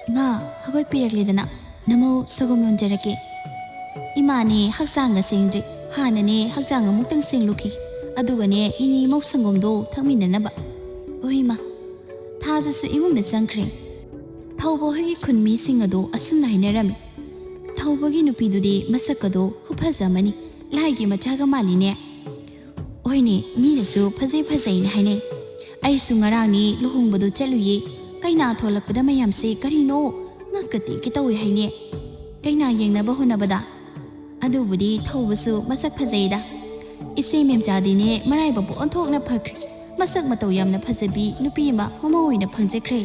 "ꯏꯃꯥ, ꯍꯧꯒꯠꯄꯤꯔꯛꯂꯦꯗꯅ, ꯅꯃꯧ ꯁꯒꯣꯝ ꯂꯣꯟꯖꯔꯛꯀꯦ꯫" "ꯏꯃꯥꯅꯦ ꯍꯛꯆꯥꯡꯒ ꯁꯦꯡꯗ꯭ꯔꯤ, ꯍꯥꯟꯅꯅꯦ ꯍꯛꯆꯥꯡ ꯑꯃꯨꯛꯇꯪ ꯁꯦꯡꯂꯨꯈꯤ, ꯑꯗꯨꯒꯅꯦ ꯏꯅꯦ ꯏꯃꯧ ꯁꯪꯒꯣꯝꯗꯣ ꯊꯛꯃꯤꯟꯅꯅꯕ꯫" "ꯍꯣꯏ ꯏꯃꯥ꯫" ꯊꯥꯖꯁꯨ ꯏꯃꯨꯡꯗ ꯆꯪꯈ꯭ꯔꯦ꯫ ꯊꯧꯕ ꯍꯣꯏꯒꯤ ꯈꯨꯟ ꯃꯤꯁꯤꯡ ꯑꯗꯨ ꯑꯁꯨꯝꯅ ꯍꯥꯏꯅꯔꯝꯃꯤ, "ꯊꯧꯕꯒꯤ ꯅꯨꯄꯤꯗꯨꯗꯤ ꯃꯁꯛ ꯑꯗꯣ ꯈꯨꯐꯖ ꯑꯃꯅꯤ, ꯂꯥꯏꯒꯤ ꯃꯆꯥꯒ ꯃꯥꯜꯂꯤꯅꯦ꯫" "ꯍꯣꯏꯅꯦ, ꯃꯤꯅꯁꯨ ꯐꯖꯩ ꯐꯖꯩꯅ ꯍꯥꯏꯅꯩ꯫ ꯑꯩꯁꯨ ꯉꯔꯥꯡꯅꯤ ꯂꯨꯍꯣꯡꯕꯗꯣ ꯆꯠꯂꯨꯏꯌꯦ, ꯀꯩꯅꯥ ꯊꯣꯛꯂꯛꯄꯗ ꯃꯌꯥꯝꯁꯦ ꯀꯔꯤꯅꯣ ꯉꯛꯀ ꯇꯦꯛꯀꯦ ꯇꯧꯋꯦ ꯍꯥꯏꯅꯦ꯫ ꯀꯩꯅꯥ ꯌꯦꯡꯅꯕ ꯍꯣꯠꯅꯕꯗ꯫ ꯑꯗꯨꯕꯨꯗꯤ ꯊꯧꯕꯁꯨ ꯃꯁꯛ ꯐꯖꯩꯗ꯫ ꯏꯆꯦ ꯃꯦꯝꯆꯥꯗꯤꯅꯦ ꯃꯔꯥꯏꯕꯛꯄꯨ ꯑꯣꯟꯊꯣꯛꯅ ꯐꯈ꯭ꯔꯦ꯫ ꯃꯁꯛ ꯃꯇꯧ ꯌꯥꯝꯅ ꯐꯖꯕꯤ ꯅꯨꯄꯤ ꯑꯃ ꯃꯃꯧ ꯑꯣꯏꯅ ꯐꯪꯖꯈ꯭ꯔꯦ꯫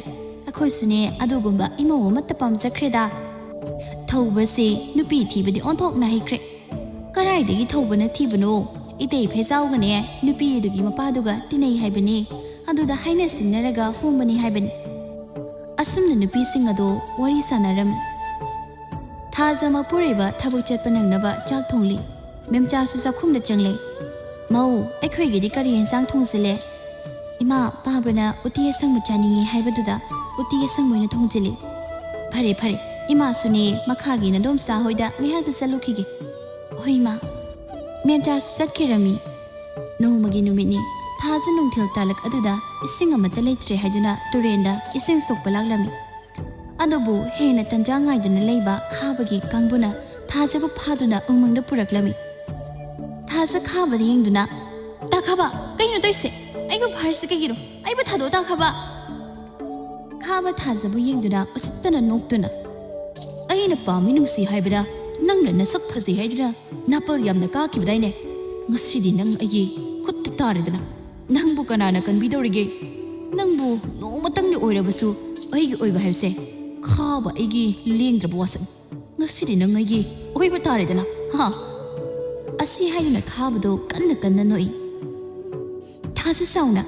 ꯑꯩꯈꯣꯏꯁꯨꯅꯦ ꯑꯗꯨꯒꯨꯝꯕ ꯏꯃꯧ ꯑꯃꯠꯇ ꯄꯥꯝꯖꯈ꯭ꯔꯦꯗ꯫" ꯊꯧꯕꯁꯦ ꯅꯨꯄꯤ ꯊꯤꯕꯗꯤ ꯑꯣꯟꯊꯣꯛꯅ ꯍꯩꯈ꯭ꯔꯦ꯫ "ꯀꯔꯥꯏꯗꯒꯤ ꯊꯧꯕꯅ ꯊꯤꯕꯅꯣ? ꯏꯇꯩ ꯐꯦꯖꯥꯎꯒꯅꯦ ꯅꯨꯄꯤ ꯑꯗꯨꯒꯤ ꯃꯄꯥꯗꯨꯒ ꯇꯤꯟꯅꯩ ꯍꯥꯏꯕꯅꯤ꯫ ꯑꯗꯨꯗ ꯍꯥꯏꯅ ꯁꯤꯡꯅꯔꯒ ꯍꯣꯡꯕꯅꯤ ꯍꯥꯏꯕꯅꯤ꯫" ꯑꯁꯨꯝꯅ ꯅꯨꯄꯤꯁꯤꯡ ꯑꯗꯣ ꯋꯥꯔꯤ ꯁꯥꯟꯅꯔꯝꯃꯤ꯫ ꯊꯥꯖ ꯃꯄꯨꯔꯣꯏꯕ ꯊꯕꯛ ꯆꯠꯄ ꯅꯪꯅꯕ ꯆꯥꯛ ꯊꯣꯡꯂꯤ꯫ ꯃꯦꯝꯆꯥꯁꯨ ꯆꯥꯛꯈꯨꯝꯗ ꯆꯪꯂꯦ꯫ "ꯃꯧ, ꯑꯩꯈꯣꯏꯒꯤꯗꯤ ꯀꯔꯤ ꯌꯦꯟꯁꯥꯡ ꯊꯣꯡꯁꯤꯜꯂꯦ?" "ꯏꯃꯥ, ꯄꯥꯕꯅ ꯎꯇꯤ ꯑꯁꯪꯕ ꯆꯥꯅꯤꯡꯉꯤ ꯍꯥꯏꯕꯗꯨꯗ ꯎꯇꯤ ꯑꯁꯪꯕ ꯑꯣꯏꯅ ꯊꯣꯡꯖꯤꯜꯂꯤ꯫" "ꯐꯔꯦ, ꯐꯔꯦ, "ꯏꯃꯥꯁꯨꯅꯦ, ꯃꯈꯥꯒꯤ ꯅꯗꯣꯝꯆꯥ ꯍꯣꯏꯗ ꯉꯥꯏꯍꯥꯛꯇ ꯆꯠꯂꯨꯈꯤꯒꯦ꯫" "ꯍꯣꯏ, ꯏꯃꯥ꯫" ꯃꯦꯝꯆꯥꯁꯨ ꯆꯠꯈꯤꯔꯝꯃꯤ꯫ ꯅꯣꯡꯃꯒꯤ ꯅꯨꯃꯤꯠꯅꯤ꯫ ꯊꯥꯖ ꯅꯨꯡꯊꯤꯜ ꯇꯥꯂꯛ ꯑꯗꯨꯗ ꯏꯁꯤꯡ ꯑꯃꯠꯇ ꯂꯩꯇ꯭ꯔꯦ ꯍꯥꯏꯗꯨꯅ ꯇꯨꯔꯦꯟꯗ ꯏꯁꯤꯡ ꯁꯣꯛꯄ ꯂꯥꯛꯂꯝꯃꯤ꯫ ꯑꯗꯨꯕꯨ ꯍꯦꯟꯅ ꯇꯟꯖꯥ ꯉꯥꯏꯗꯨꯅ ꯂꯩꯕ ꯈꯥꯕꯒꯤ ꯀꯥꯡꯕꯨꯅ ꯊꯥꯖꯕꯨ ꯐꯥꯗꯨꯅ ꯎꯃꯪꯗ ꯄꯨꯔꯛꯂꯝꯃꯤ꯫ ꯊꯥꯖ ꯈꯥꯕꯗ ꯌꯦꯡꯗꯨꯅ, "ꯇꯥꯈꯥꯕ, ꯀꯩꯅꯣ ꯇꯧꯔꯤꯁꯦ? ꯑꯩꯕꯨ ꯐꯥꯔꯤꯁꯦ ꯀꯩꯒꯤꯅꯣ? ꯑꯩꯕꯨ ꯊꯥꯗꯣꯛꯑꯣ, ꯇꯥꯈꯥꯕ!" ꯈꯥꯕ ꯊꯥꯖꯕꯨ ꯌꯦꯡꯗꯨꯅ ꯎꯁꯤꯠꯇꯅ ꯅꯣꯛꯇꯨꯅ, "ꯑꯩꯅ ꯄꯥꯝꯃꯤ ꯅꯨꯡꯁꯤ ꯍꯥꯏꯕꯗ ꯅꯪꯅ ꯅꯁꯛ ꯐꯖꯩ ꯍꯥꯏꯗꯨꯅ ꯅꯥꯄꯜ ꯌꯥꯝꯅ ꯀꯥꯈꯤꯕꯗꯥꯏꯅꯦ? ꯉꯁꯤꯗꯤ ꯅꯪ ꯑꯩꯒꯤ ꯈꯨꯠꯇ ꯇꯥꯔꯦꯗꯅ꯫ ꯅꯪꯕꯨ ꯀꯅꯥꯅ ꯀꯟꯕꯤꯗꯧꯔꯤꯒꯦ? ꯅꯪꯕꯨ ꯅꯣꯡꯃꯇꯪꯗꯤ ꯑꯣꯏꯔꯕꯁꯨ ꯑꯩꯒꯤ ꯑꯣꯏꯕ ꯍꯥꯏꯕꯁꯦ ꯈꯥꯕ ꯑꯩꯒꯤ ꯂꯦꯡꯗ꯭ꯔꯕ ꯋꯥꯁꯛꯅꯤ꯫ ꯉꯁꯤꯗꯤ ꯅꯪ ꯑꯩꯒꯤ ꯑꯣꯏꯕ ꯇꯥꯔꯦꯗꯅ, ꯍꯥ?" ꯑꯁꯤ ꯍꯥꯏꯗꯨꯅ ꯈꯥꯕꯗꯣ ꯀꯟꯅ ꯀꯟꯅ ꯅꯣꯛꯏ꯫ ꯊꯥꯖ ꯁꯥꯎꯅ,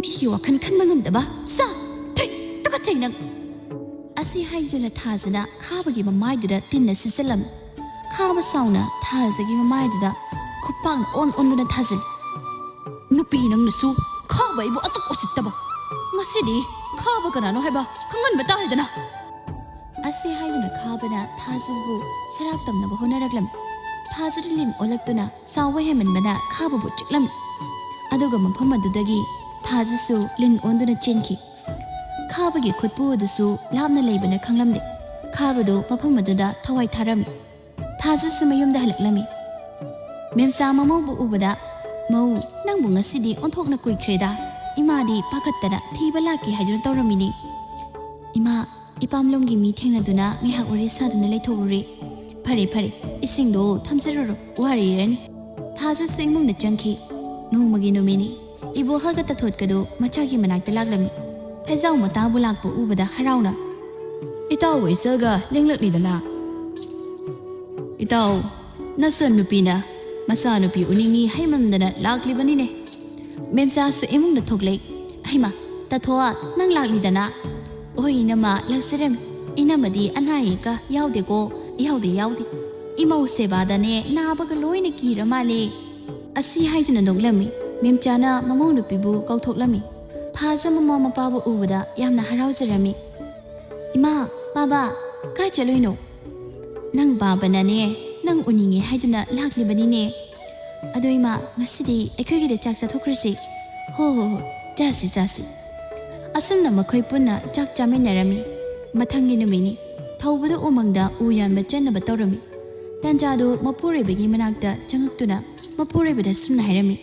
"ꯃꯤꯒꯤ ꯋꯥꯈꯜ ꯈꯟꯕ ꯉꯝꯗꯕ ꯁꯥ! ꯊꯨꯏ! ꯇꯨꯀꯠꯆꯩ ꯅꯪ!" ꯑꯁꯤ ꯍꯥꯏꯗꯨꯅ ꯊꯥꯖꯅ ꯈꯥꯕꯒꯤ ꯃꯃꯥꯏꯗꯨꯗ ꯇꯤꯟꯅ ꯁꯤꯠꯆꯜꯂꯝꯃꯤ꯫ ꯈꯥꯕ ꯁꯥꯎꯅ ꯊꯥꯖꯒꯤ ꯃꯃꯥꯏꯗꯨꯗ ꯈꯨꯄꯥꯛꯅ ꯑꯣꯟ ꯑꯣꯟꯗꯨꯅ ꯊꯥꯖꯤꯜꯂꯤ꯫ "ꯅꯨꯄꯤ ꯅꯪꯅꯁꯨ ꯈꯥꯕ ꯑꯩꯕꯨ ꯑꯁꯨꯛ ꯎꯁꯤꯠꯇꯕ! ꯉꯁꯤꯗꯤ ꯈꯥꯕ ꯀꯅꯥꯅꯣ ꯍꯥꯏꯕ ꯈꯪꯍꯟꯕ ꯇꯥꯔꯦꯗꯅ!" ꯑꯁꯤ ꯍꯥꯏꯗꯨꯅ ꯈꯥꯕꯅ ꯊꯥꯖꯕꯨ ꯁꯔꯥꯛ ꯇꯝꯅꯕ ꯍꯣꯠꯅꯔꯛꯂꯝꯃꯤ꯫ ꯊꯥꯖꯗ ꯂꯤꯟ ꯑꯣꯜꯂꯛꯇꯨꯅ ꯁꯥꯎꯕ ꯍꯦꯟꯃꯟꯕꯅ ꯈꯥꯕꯕꯨ ꯆꯤꯛꯂꯝꯃꯤ꯫ ꯑꯗꯨꯒ ꯃꯐꯝ ꯑꯗꯨꯗꯒꯤ ꯊꯥꯖꯁꯨ ꯂꯤꯟ ꯑꯣꯟꯗꯨꯅ ꯆꯦꯟꯈꯤ꯫ ꯈꯥꯕꯒꯤ ꯈꯨꯠꯄꯨ ꯑꯗꯨꯁꯨ ꯂꯥꯞꯅ ꯂꯩꯕꯅ ꯈꯪꯂꯝꯗꯦ꯫ ꯈꯥꯕꯗꯨ ꯃꯐꯝ ꯑꯗꯨꯗ ꯊꯋꯥꯏ ꯊꯥꯔꯝꯃꯤ꯫ ꯊꯥꯖꯁꯨ ꯃꯌꯨꯝꯗ ꯍꯜꯂꯛꯂꯝꯃꯤ꯫ ꯃꯦꯝꯆꯥ ꯃꯃꯧꯕꯨ ꯎꯕꯗ, "ꯃꯧ, ꯅꯪꯕꯨ ꯉꯁꯤꯗꯤ ꯑꯣꯟꯊꯣꯛꯅ ꯀꯨꯏꯈ꯭ꯔꯦꯗ꯫ ꯏꯃꯥꯗꯤ ꯄꯥꯈꯠꯇꯅ ꯊꯤꯕ ꯂꯥꯛꯀꯦ ꯍꯥꯏꯗꯨꯅ ꯇꯧꯔꯝꯃꯤꯅꯤ꯫ ꯏꯃꯥ, ꯏꯄꯥꯝꯂꯣꯝꯒꯤ ꯃꯤ ꯊꯦꯡꯅꯗꯨꯅ ꯉꯥꯏꯍꯥꯛ ꯋꯥꯔꯤ ꯁꯥꯗꯨꯅ ꯂꯩꯊꯣꯛꯎꯔꯦ꯫ ꯐꯔꯦ, ꯐꯔꯦ, ꯏꯁꯤꯡꯗꯣ ꯊꯝꯖꯔꯨꯔꯣ, ꯋꯥꯔꯤꯔꯅꯤ꯫" ꯊꯥꯖꯁꯨ ꯏꯃꯨꯡꯗ ꯆꯪꯈꯤ꯫ ꯅꯣꯡꯃꯒꯤ ꯅꯨꯃꯤꯠꯅꯤ꯫ ꯏꯕꯣꯍꯜꯒ ꯇꯊꯣꯠꯀꯗꯨ ꯃꯆꯥꯒꯤ ꯃꯅꯥꯛꯇ ꯂꯥꯛꯂꯝꯃꯤ꯫ ꯐꯩꯖꯥꯎ ꯃꯇꯥꯕꯨ ꯂꯥꯛꯄ ꯎꯕꯗ ꯍꯔꯥꯎꯅ, "ꯏꯇꯥꯎꯒ ꯏꯆꯜꯒ ꯂꯦꯡꯂꯛꯂꯤꯗꯅ?" "ꯏꯇꯥꯎ, ꯅꯆꯟ ꯅꯨꯄꯤꯅ ꯃꯆꯥꯅꯨꯄꯤ ꯎꯅꯤꯡꯉꯤ ꯍꯥꯏꯃꯟꯗꯅ ꯂꯥꯛꯂꯤꯕꯅꯤꯅꯦ꯫" ꯃꯦꯝꯆꯥꯁꯨ ꯏꯃꯨꯡꯗ ꯊꯣꯛꯂꯛꯏ꯫ "ꯍꯩꯃꯥ, ꯇꯥꯊꯣ, ꯅꯪ ꯂꯥꯛꯂꯤꯗꯅ?" "ꯍꯣꯏ ꯏꯅꯝꯃ, ꯂꯥꯛꯆꯔꯝꯃꯤ꯫ ꯏꯅꯝꯃꯗꯤ ꯑꯅꯥ ꯑꯌꯦꯛꯀ ꯌꯥꯎꯗꯦꯀꯣ?" "ꯌꯥꯎꯗꯦ, ꯌꯥꯎꯗꯦ꯫ ꯏꯃꯧ ꯁꯦꯕꯥꯗꯅꯦ ꯅꯥꯕꯒ ꯂꯣꯏꯅ ꯀꯤꯔ ꯃꯥꯜꯂꯦ꯫" ꯑꯁꯤ ꯍꯥꯏꯗꯨꯅ ꯅꯣꯛꯂꯝꯃꯤ꯫ ꯃꯦꯝꯆꯥꯅ ꯃꯃꯧ ꯅꯨꯄꯤꯕꯨ ꯀꯧꯊꯣꯛꯂꯝꯃꯤ꯫ ꯊꯥꯖ ꯃꯃꯥ ꯃꯄꯥꯕꯨ ꯎꯕꯗ ꯌꯥꯝꯅ ꯍꯔꯥꯎꯖꯔꯝꯃꯤ꯫ "ꯏꯃꯥ, ꯄꯥꯕ, "ꯀꯥꯏ ꯆꯠꯂꯨꯏꯅꯣ?" "ꯅꯪ ꯕꯥꯕꯅꯅꯦ, ꯅꯪ ꯎꯅꯤꯡꯉꯦ ꯍꯥꯏꯗꯨꯅ ꯂꯥꯛꯂꯤꯕꯅꯤꯅꯦ꯫ ꯑꯗꯣ ꯏꯃꯥ, ꯉꯁꯤꯗꯤ ꯑꯩꯈꯣꯏꯒꯤꯗ ꯆꯥꯛ ꯆꯥꯊꯣꯛꯈ꯭ꯔꯁꯤ꯫" "ꯍꯣ ꯍꯣ ꯍꯣ, ꯆꯥꯁꯤ ꯆꯥꯁꯤ꯫" ꯑꯁꯨꯝꯅ ꯃꯈꯣꯏ ꯄꯨꯟꯅ ꯆꯥꯛ ꯆꯥꯃꯤꯟꯅꯔꯝꯃꯤ꯫ ꯃꯊꯪꯒꯤ ꯅꯨꯃꯤꯠꯅꯤ꯫ ꯊꯧꯕꯗ ꯎꯃꯪꯗ ꯎ ꯌꯥꯟꯕ ꯆꯠꯅꯕ ꯇꯧꯔꯝꯃꯤ꯫ ꯇꯥꯟꯖꯥꯗꯨ ꯃꯄꯨꯔꯣꯏꯕꯒꯤ ꯃꯅꯥꯛꯇ ꯆꯪꯉꯛꯇꯨꯅ ꯃꯄꯨꯔꯣꯏꯕꯗ ꯁꯨꯝꯅ ꯍꯥꯏꯔꯝꯃꯤ,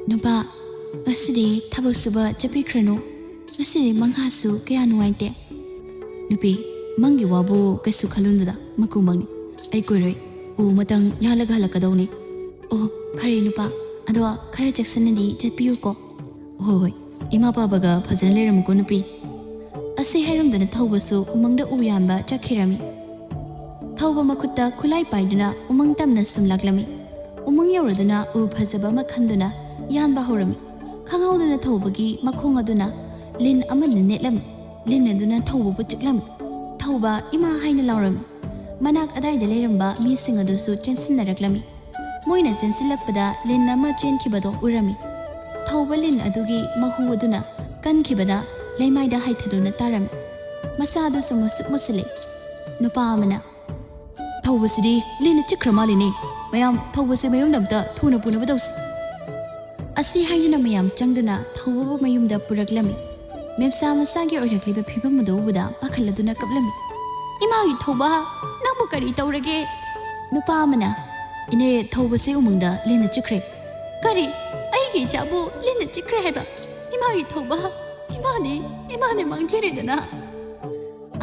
"ꯅꯨꯄꯥ, ꯉꯁꯤꯗꯤ ꯊꯕꯛ ꯁꯨꯕ ꯆꯠꯄꯤꯈ꯭ꯔꯅꯨ꯫ ꯉꯁꯤꯗꯤ ꯃꯉꯥꯁꯨ ꯀꯌꯥ ꯅꯨꯡꯉꯥꯏꯇꯦ꯫" "ꯅꯨꯄꯤ, ꯃꯪꯒꯤ ꯋꯥꯕꯨ ꯀꯩꯁꯨ ꯈꯜꯂꯨꯅꯨꯗ, ꯃꯀꯨ ꯃꯪꯅꯤ꯫ ꯑꯩ ꯀꯨꯏꯔꯣꯏ, ꯎ ꯑꯃꯇꯪ ꯌꯥꯜꯂꯒ ꯍꯜꯂꯛꯀꯗꯧꯅꯤ꯫" "ꯑꯣ, ꯐꯔꯦ ꯅꯨꯄꯥ, ꯑꯗꯣ ꯈꯔ ꯆꯦꯛꯁꯤꯟꯅꯗꯤ ꯆꯠꯄꯤꯌꯨꯀꯣ꯫" "ꯍꯣꯏ ꯍꯣꯏ, ꯏꯃꯥ ꯄꯥꯕꯒ ꯐꯖꯅ ꯂꯩꯔꯝꯃꯨꯀꯣ ꯅꯨꯄꯤ꯫" ꯑꯁꯤ ꯍꯥꯏꯔꯝꯗꯨꯅ ꯊꯧꯕꯁꯨ ꯎꯃꯪꯗ ꯎ ꯌꯥꯟꯕ ꯆꯠꯈꯤꯔꯝꯃꯤ꯫ ꯊꯧꯕ ꯃꯈꯨꯠꯇ ꯈꯨꯠꯂꯥꯏ ꯄꯥꯏꯗꯨꯅ ꯎꯃꯪ ꯇꯝꯅ ꯁꯨꯝ ꯂꯥꯛꯂꯝꯃꯤ꯫ ꯎꯃꯪ ꯌꯧꯔꯗꯨꯅ ꯎ ꯐꯖꯕ ꯑꯃ ꯈꯟꯗꯨꯅ ꯌꯥꯟꯕ ꯍꯧꯔꯝꯃꯤ꯫ ꯈꯪꯍꯧꯗꯅ ꯊꯧꯕꯒꯤ ꯃꯈꯣꯡ ꯑꯗꯨꯅ ꯂꯤꯟ ꯑꯃꯅ ꯅꯦꯠꯂꯝꯃꯤ꯫ ꯂꯤꯟ ꯑꯗꯨꯅ ꯊꯧꯕꯕꯨ ꯆꯤꯛꯂꯝꯃꯤ꯫ ꯊꯧꯕ ꯏꯃꯥ ꯍꯥꯏꯅ ꯂꯥꯎꯔꯝꯃꯤ꯫ ꯃꯅꯥꯛ ꯑꯗꯥꯏꯗ ꯂꯩꯔꯝꯕ ꯃꯤꯁꯤꯡ ꯑꯗꯨꯁꯨ ꯆꯦꯟꯁꯤꯟꯅꯔꯛꯂꯝꯃꯤ꯫ ꯃꯣꯏꯅ ꯆꯦꯟꯁꯤꯜꯂꯛꯄꯗ ꯂꯤꯟ ꯑꯃ ꯆꯦꯟꯈꯤꯕꯗꯣ ꯎꯔꯝꯃꯤ꯫ ꯊꯧꯕ ꯂꯤꯟ ꯑꯗꯨꯒꯤ ꯃꯍꯨ ꯑꯗꯨꯅ ꯀꯟꯈꯤꯕꯗ ꯂꯩꯃꯥꯏꯗ ꯍꯥꯏꯊꯗꯨꯅ ꯇꯥꯔꯝꯃꯤ꯫ ꯃꯁꯥ ꯑꯗꯨꯁꯨ ꯃꯨꯁꯨꯛ ꯃꯨꯁꯤꯜꯂꯤ꯫ ꯅꯨꯄꯥ ꯑꯃꯅ, "ꯊꯧꯕꯁꯤꯗꯤ ꯂꯤꯟꯅ ꯆꯤꯛꯈ꯭ꯔ ꯃꯥꯜꯂꯤꯅꯦ꯫ ꯃꯌꯥꯝ, ꯊꯧꯕꯁꯦ ꯃꯌꯨꯝꯗ ꯑꯝꯇ ꯊꯨꯅ ꯄꯨꯅꯕ ꯇꯧꯁꯤ꯫" ꯑꯁꯤ ꯍꯥꯏꯗꯨꯅ ꯃꯌꯥꯝ ꯆꯪꯗꯨꯅ ꯊꯧꯕꯕꯨ ꯃꯌꯨꯝꯗ ꯄꯨꯔꯛꯂꯝꯃꯤ꯫ ꯃꯦꯝꯆꯥ ꯃꯆꯥꯒꯤ ꯑꯣꯏꯔꯛꯂꯤꯕ ꯐꯤꯕꯝ ꯑꯗꯨ ꯎꯕꯗ ꯄꯥꯈꯠꯂꯗꯨꯅ ꯀꯞꯂꯝꯃꯤ꯫ "ꯏꯃꯥꯒꯤ ꯊꯧꯕ, ꯅꯪꯕꯨ ꯀꯔꯤ ꯇꯧꯔꯒꯦ?" ꯅꯨꯄꯥ ꯑꯃꯅ, "ꯏꯅꯦ, ꯊꯧꯕꯁꯦ ꯎꯃꯪꯗ ꯂꯤꯟꯅ ꯆꯤꯛꯈ꯭ꯔꯦ꯫" "ꯀꯔꯤ? ꯑꯩꯒꯤ ꯏꯆꯥꯕꯨ ꯂꯤꯟꯅ ꯆꯤꯛꯈ꯭ꯔꯦ ꯍꯥꯏꯕ? ꯏꯃꯥꯒꯤ ꯊꯧꯕ, ꯏꯃꯥꯅꯤ, ꯏꯃꯥꯅꯤ ꯃꯥꯡꯖꯔꯦꯗꯅ꯫"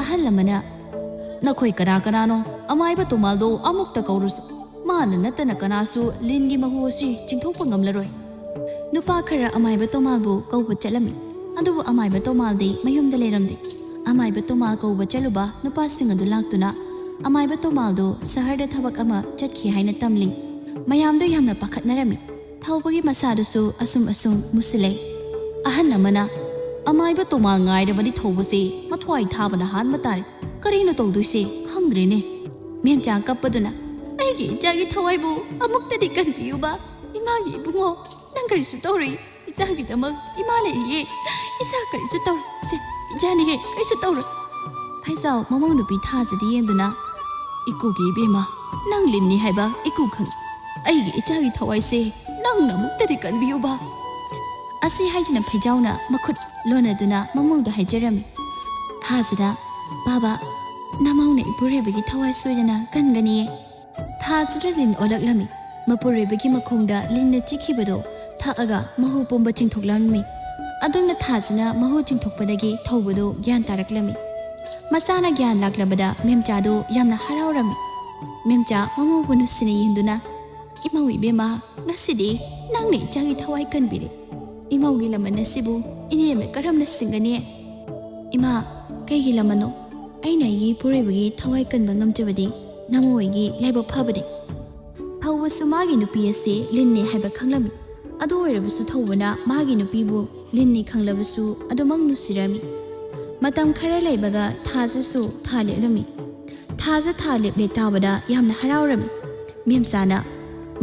ꯑꯍꯜ ꯑꯃꯅ, "ꯅꯈꯣꯏ ꯀꯅꯥ ꯀꯅꯥꯅꯣ? ꯑꯃꯥꯏꯕ ꯇꯣꯃꯥꯜꯗꯣ ꯑꯃꯨꯛꯇ ꯀꯧꯔꯨꯁꯨ꯫ ꯃꯥꯅ ꯅꯠꯇꯅ ꯀꯅꯥꯁꯨ ꯂꯤꯟꯒꯤ ꯃꯍꯨ ꯑꯁꯤ ꯆꯤꯡꯊꯣꯛꯄ ꯉꯝꯂꯔꯣꯏ꯫" ꯅꯨꯄꯥ ꯈꯔ ꯑꯃꯥꯏꯕ ꯇꯣꯃꯥꯜꯕꯨ ꯀꯧꯕ ꯆꯠꯂꯝꯃꯤ꯫ ꯑꯗꯨꯕꯨ ꯑꯃꯥꯏꯕ ꯇꯣꯃꯥꯜꯗꯤ ꯃꯌꯨꯝꯗ ꯂꯩꯔꯝꯗꯦ꯫ ꯑꯃꯥꯏꯕ ꯇꯣꯃꯥꯜ ꯀꯧꯕ ꯆꯠꯂꯨꯕ ꯅꯨꯄꯥꯁꯤꯡ ꯑꯗꯨ ꯂꯥꯛꯇꯨꯅ ꯑꯃꯥꯏꯕ ꯇꯣꯃꯥꯜꯗꯨ ꯁꯍꯔꯗ ꯊꯕꯛ ꯑꯃ ꯆꯠꯈꯤ ꯍꯥꯏꯅ ꯇꯝꯂꯤ꯫ ꯃꯌꯥꯝꯗꯨ ꯌꯥꯝꯅ ꯄꯥꯈꯠꯅꯔꯝꯃꯤ꯫ ꯊꯧꯕꯒꯤ ꯃꯁꯥꯗꯨꯁꯨ ꯑꯁꯨꯝ ꯑꯁꯨꯝ ꯃꯨꯁꯤꯜꯂꯦ꯫ ꯑꯍꯟ ꯑꯃꯅ, "ꯑꯃꯥꯏꯕ ꯇꯣꯃꯥꯜ ꯉꯥꯏꯔꯕꯗꯤ ꯊꯧꯕꯁꯦ ꯃꯊ꯭ꯋꯥꯏ ꯊꯥꯕꯅ ꯍꯥꯟꯕ ꯇꯥꯔꯦ꯫ ꯀꯔꯤꯅꯣ ꯇꯧꯗꯣꯏꯁꯦ ꯈꯪꯗ꯭ꯔꯦꯅꯦ꯫" ꯃꯦꯝꯆꯥ ꯀꯞꯄꯗꯨꯅ, "ꯑꯩꯒꯤ ꯏꯆꯥꯒꯤ ꯊꯋꯥꯏꯕꯨ ꯑꯃꯨꯛꯇꯗꯤ ꯀꯟꯕꯤꯌꯨꯕ, ꯏꯃꯥꯒꯤ ꯏꯕꯨꯡꯉꯣ꯫ ꯅꯪ ꯀꯔꯤꯁꯨ ꯇꯧꯔꯣꯏ꯫ ꯏꯆꯥꯒꯤꯗꯃꯛ ꯏꯃꯥ ꯂꯩꯔꯤꯌꯦ꯫ ꯏꯆꯥ ꯀꯔꯤꯁꯨ ꯇꯧꯔꯣꯏ꯫ ꯁꯦ, ꯏꯆꯥꯅꯤꯍꯦ, ꯀꯔꯤꯁꯨ ꯇꯧꯔꯣꯏ꯫" ꯐꯩꯖꯥꯎ ꯃꯃꯧ ꯅꯨꯄꯤ ꯊꯥꯖꯗ ꯌꯦꯡꯗꯨꯅ, "ꯏꯀꯨꯒꯤ ꯏꯕꯦꯝꯃ, ꯅꯪ ꯂꯤꯟꯅꯤ ꯍꯥꯏꯕ ꯏꯀꯨ ꯈꯪꯉꯤ꯫ ꯑꯩꯒꯤ ꯏꯆꯥꯒꯤ ꯊꯋꯥꯏꯁꯦ ꯅꯪꯅ ꯑꯃꯨꯛꯇꯗꯤ ꯀꯟꯕꯤꯌꯨꯕ"꯫ ꯑꯁꯤ ꯍꯥꯏꯗꯨꯅ ꯐꯩꯖꯥꯎꯅ ꯃꯈꯨꯠ ꯂꯣꯟꯅꯗꯨꯅ ꯃꯃꯧꯗ ꯍꯥꯏꯖꯔꯝꯃꯤ꯫ ꯊꯥꯖꯗ, "ꯕꯥꯕꯥ, ꯅꯃꯧꯅ ꯏꯄꯨꯔꯣꯏꯕꯒꯤ ꯊꯋꯥꯏ ꯁꯣꯏꯗꯅ ꯀꯟꯒꯅꯤꯌꯦ"꯫ ꯊꯥꯖꯗ ꯂꯤꯟ ꯑꯣꯜꯂꯛꯂꯝꯃꯤ꯫ ꯃꯄꯨꯔꯣꯏꯕꯒꯤ ꯃꯈꯣꯡꯗ ꯂꯤꯟꯅ ꯆꯤꯛꯈꯤꯕꯗꯣ ꯊꯛꯑꯒ ꯃꯍꯨ ꯄꯨꯝꯕ ꯆꯤꯡꯊꯣꯛꯂꯝꯃꯤ꯫ ꯑꯗꯨꯝꯅ ꯊꯥꯖꯅ ꯃꯍꯨ ꯆꯤꯡꯊꯣꯛꯄꯗꯒꯤ ꯊꯧꯕꯗꯨ ꯒ꯭ꯌꯥꯟ ꯇꯥꯔꯛꯂꯝꯃꯤ꯫ ꯃꯆꯥꯅ ꯒ꯭ꯌꯥꯟ ꯂꯥꯛꯂꯕꯗ ꯃꯦꯝꯆꯥꯗꯨ ꯌꯥꯝꯅ ꯍꯔꯥꯎꯔꯝꯃꯤ꯫ ꯃꯦꯝꯆꯥ ꯃꯃꯧꯕꯨ ꯅꯨꯡꯁꯤꯅ ꯌꯦꯡꯗꯨꯅ, "ꯏꯃꯧ ꯏꯕꯦꯝꯃ, ꯉꯁꯤꯗꯤ ꯅꯪꯅ ꯏꯆꯥꯒꯤ ꯊꯋꯥꯏ ꯀꯟꯕꯤꯔꯦ꯫ ꯏꯃꯧꯒꯤ ꯂꯃꯟ ꯑꯁꯤꯕꯨ ꯏꯅꯦꯝꯅ ꯀꯔꯝꯅ ꯁꯤꯡꯒꯅꯤ?" "ꯏꯃꯥ, ꯀꯩꯒꯤ ꯂꯃꯟꯅꯣ? ꯑꯩꯅ ꯑꯩꯒꯤ ꯏꯄꯨꯔꯣꯏꯕꯒꯤ ꯊꯋꯥꯏ ꯀꯟꯕ ꯉꯝꯖꯕꯗꯤ ꯅꯃꯧ ꯑꯩꯒꯤ ꯂꯥꯏꯕꯛ ꯐꯕꯅꯤ"꯫ ꯊꯧꯕꯁꯨ ꯃꯥꯒꯤ ꯅꯨꯄꯤ ꯑꯁꯤ ꯂꯤꯟꯅꯤ ꯍꯥꯏꯕ ꯈꯪꯂꯝꯃꯤ꯫ ꯑꯗꯨ ꯑꯣꯏꯔꯕꯁꯨ ꯊꯧꯕꯅ ꯃꯥꯒꯤ ꯅꯨꯄꯤꯕꯨ ꯂꯤꯟꯅꯤ ꯈꯪꯂꯕꯁꯨ ꯑꯗꯨꯃꯛ ꯅꯨꯡꯁꯤꯔꯝꯃꯤ꯫ ꯃꯇꯝ ꯈꯔ ꯂꯩꯕꯒ ꯊꯥꯖꯁꯨ ꯊꯥ ꯂꯦꯞꯂꯝꯃꯤ꯫ ꯊꯥꯖ ꯊꯥ ꯂꯦꯞꯂꯦ ꯇꯥꯕꯗ ꯌꯥꯝꯅ ꯍꯔꯥꯎꯔꯝꯃꯤ꯫ ꯃꯦꯝꯆꯥꯅ,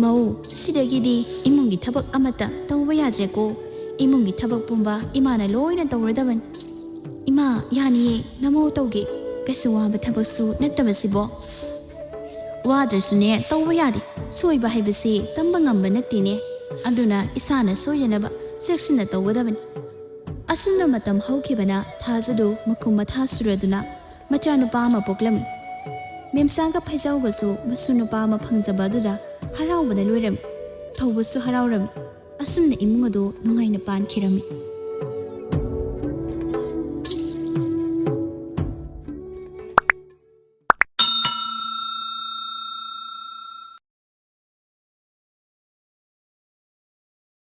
"ꯃꯧ, ꯁꯤꯗꯒꯤꯗꯤ ꯏꯃꯨꯡꯒꯤ ꯊꯕꯛ ꯑꯃꯠꯇ ꯇꯧꯕ ꯌꯥꯗ꯭ꯔꯦꯀꯣ꯫ ꯏꯃꯨꯡꯒꯤ ꯊꯕꯛ ꯄꯨꯝꯕ ꯏꯃꯥꯅ ꯂꯣꯏꯅ ꯇꯧꯔꯗꯕꯅꯤ"꯫ "ꯏꯃꯥ, ꯌꯥꯅꯤꯌꯦ, ꯅꯃꯧ ꯇꯧꯒꯦ꯫ ꯀꯩꯁꯨ ꯋꯥꯕ ꯊꯕꯛꯁꯨ ꯅꯠꯇꯕꯁꯤꯕꯣ"꯫ "ꯋꯥꯗ꯭ꯔꯁꯨꯅꯦ, ꯇꯧꯕ ꯌꯥꯗꯦ꯫ ꯁꯣꯏꯕ ꯍꯥꯏꯕꯁꯤ ꯇꯝꯕ ꯉꯝꯕ ꯅꯠꯇꯦꯅꯦ꯫ ꯑꯗꯨꯅ ꯏꯁꯥꯅ ꯁꯣꯏꯗꯅꯕ ꯆꯦꯛꯁꯤꯟꯅ ꯇꯧꯒꯗꯕꯅꯤ"꯫ ꯑꯁꯨꯝꯅ ꯃꯇꯝ ꯍꯧꯈꯤꯕꯅ ꯊꯥꯖꯗꯨ ꯃꯈꯨꯝ ꯃꯊꯥ ꯁꯨꯔꯗꯨꯅ ꯃꯆꯥꯅꯨꯄꯥ ꯑꯃ ꯄꯣꯛꯂꯝꯃꯤ꯫ ꯃꯦꯝꯆꯥꯒ ꯐꯩꯖꯥꯎꯒꯁꯨ ꯃꯁꯨ ꯅꯨꯄꯥ ꯑꯃ ꯐꯪꯖꯕ ꯑꯗꯨꯗ ꯍꯔꯥꯎꯕꯅ ꯂꯣꯏꯔꯝꯃꯤ꯫ ꯊꯧꯕꯁꯨ ꯍꯔꯥꯎꯔꯝꯃꯤ꯫ ꯑꯁꯨꯝꯅ ꯏꯃꯨꯡ ꯑꯗꯨ ꯅꯨꯡꯉꯥꯏꯅ ꯄꯥꯟꯈꯤꯔꯝꯃꯤ꯫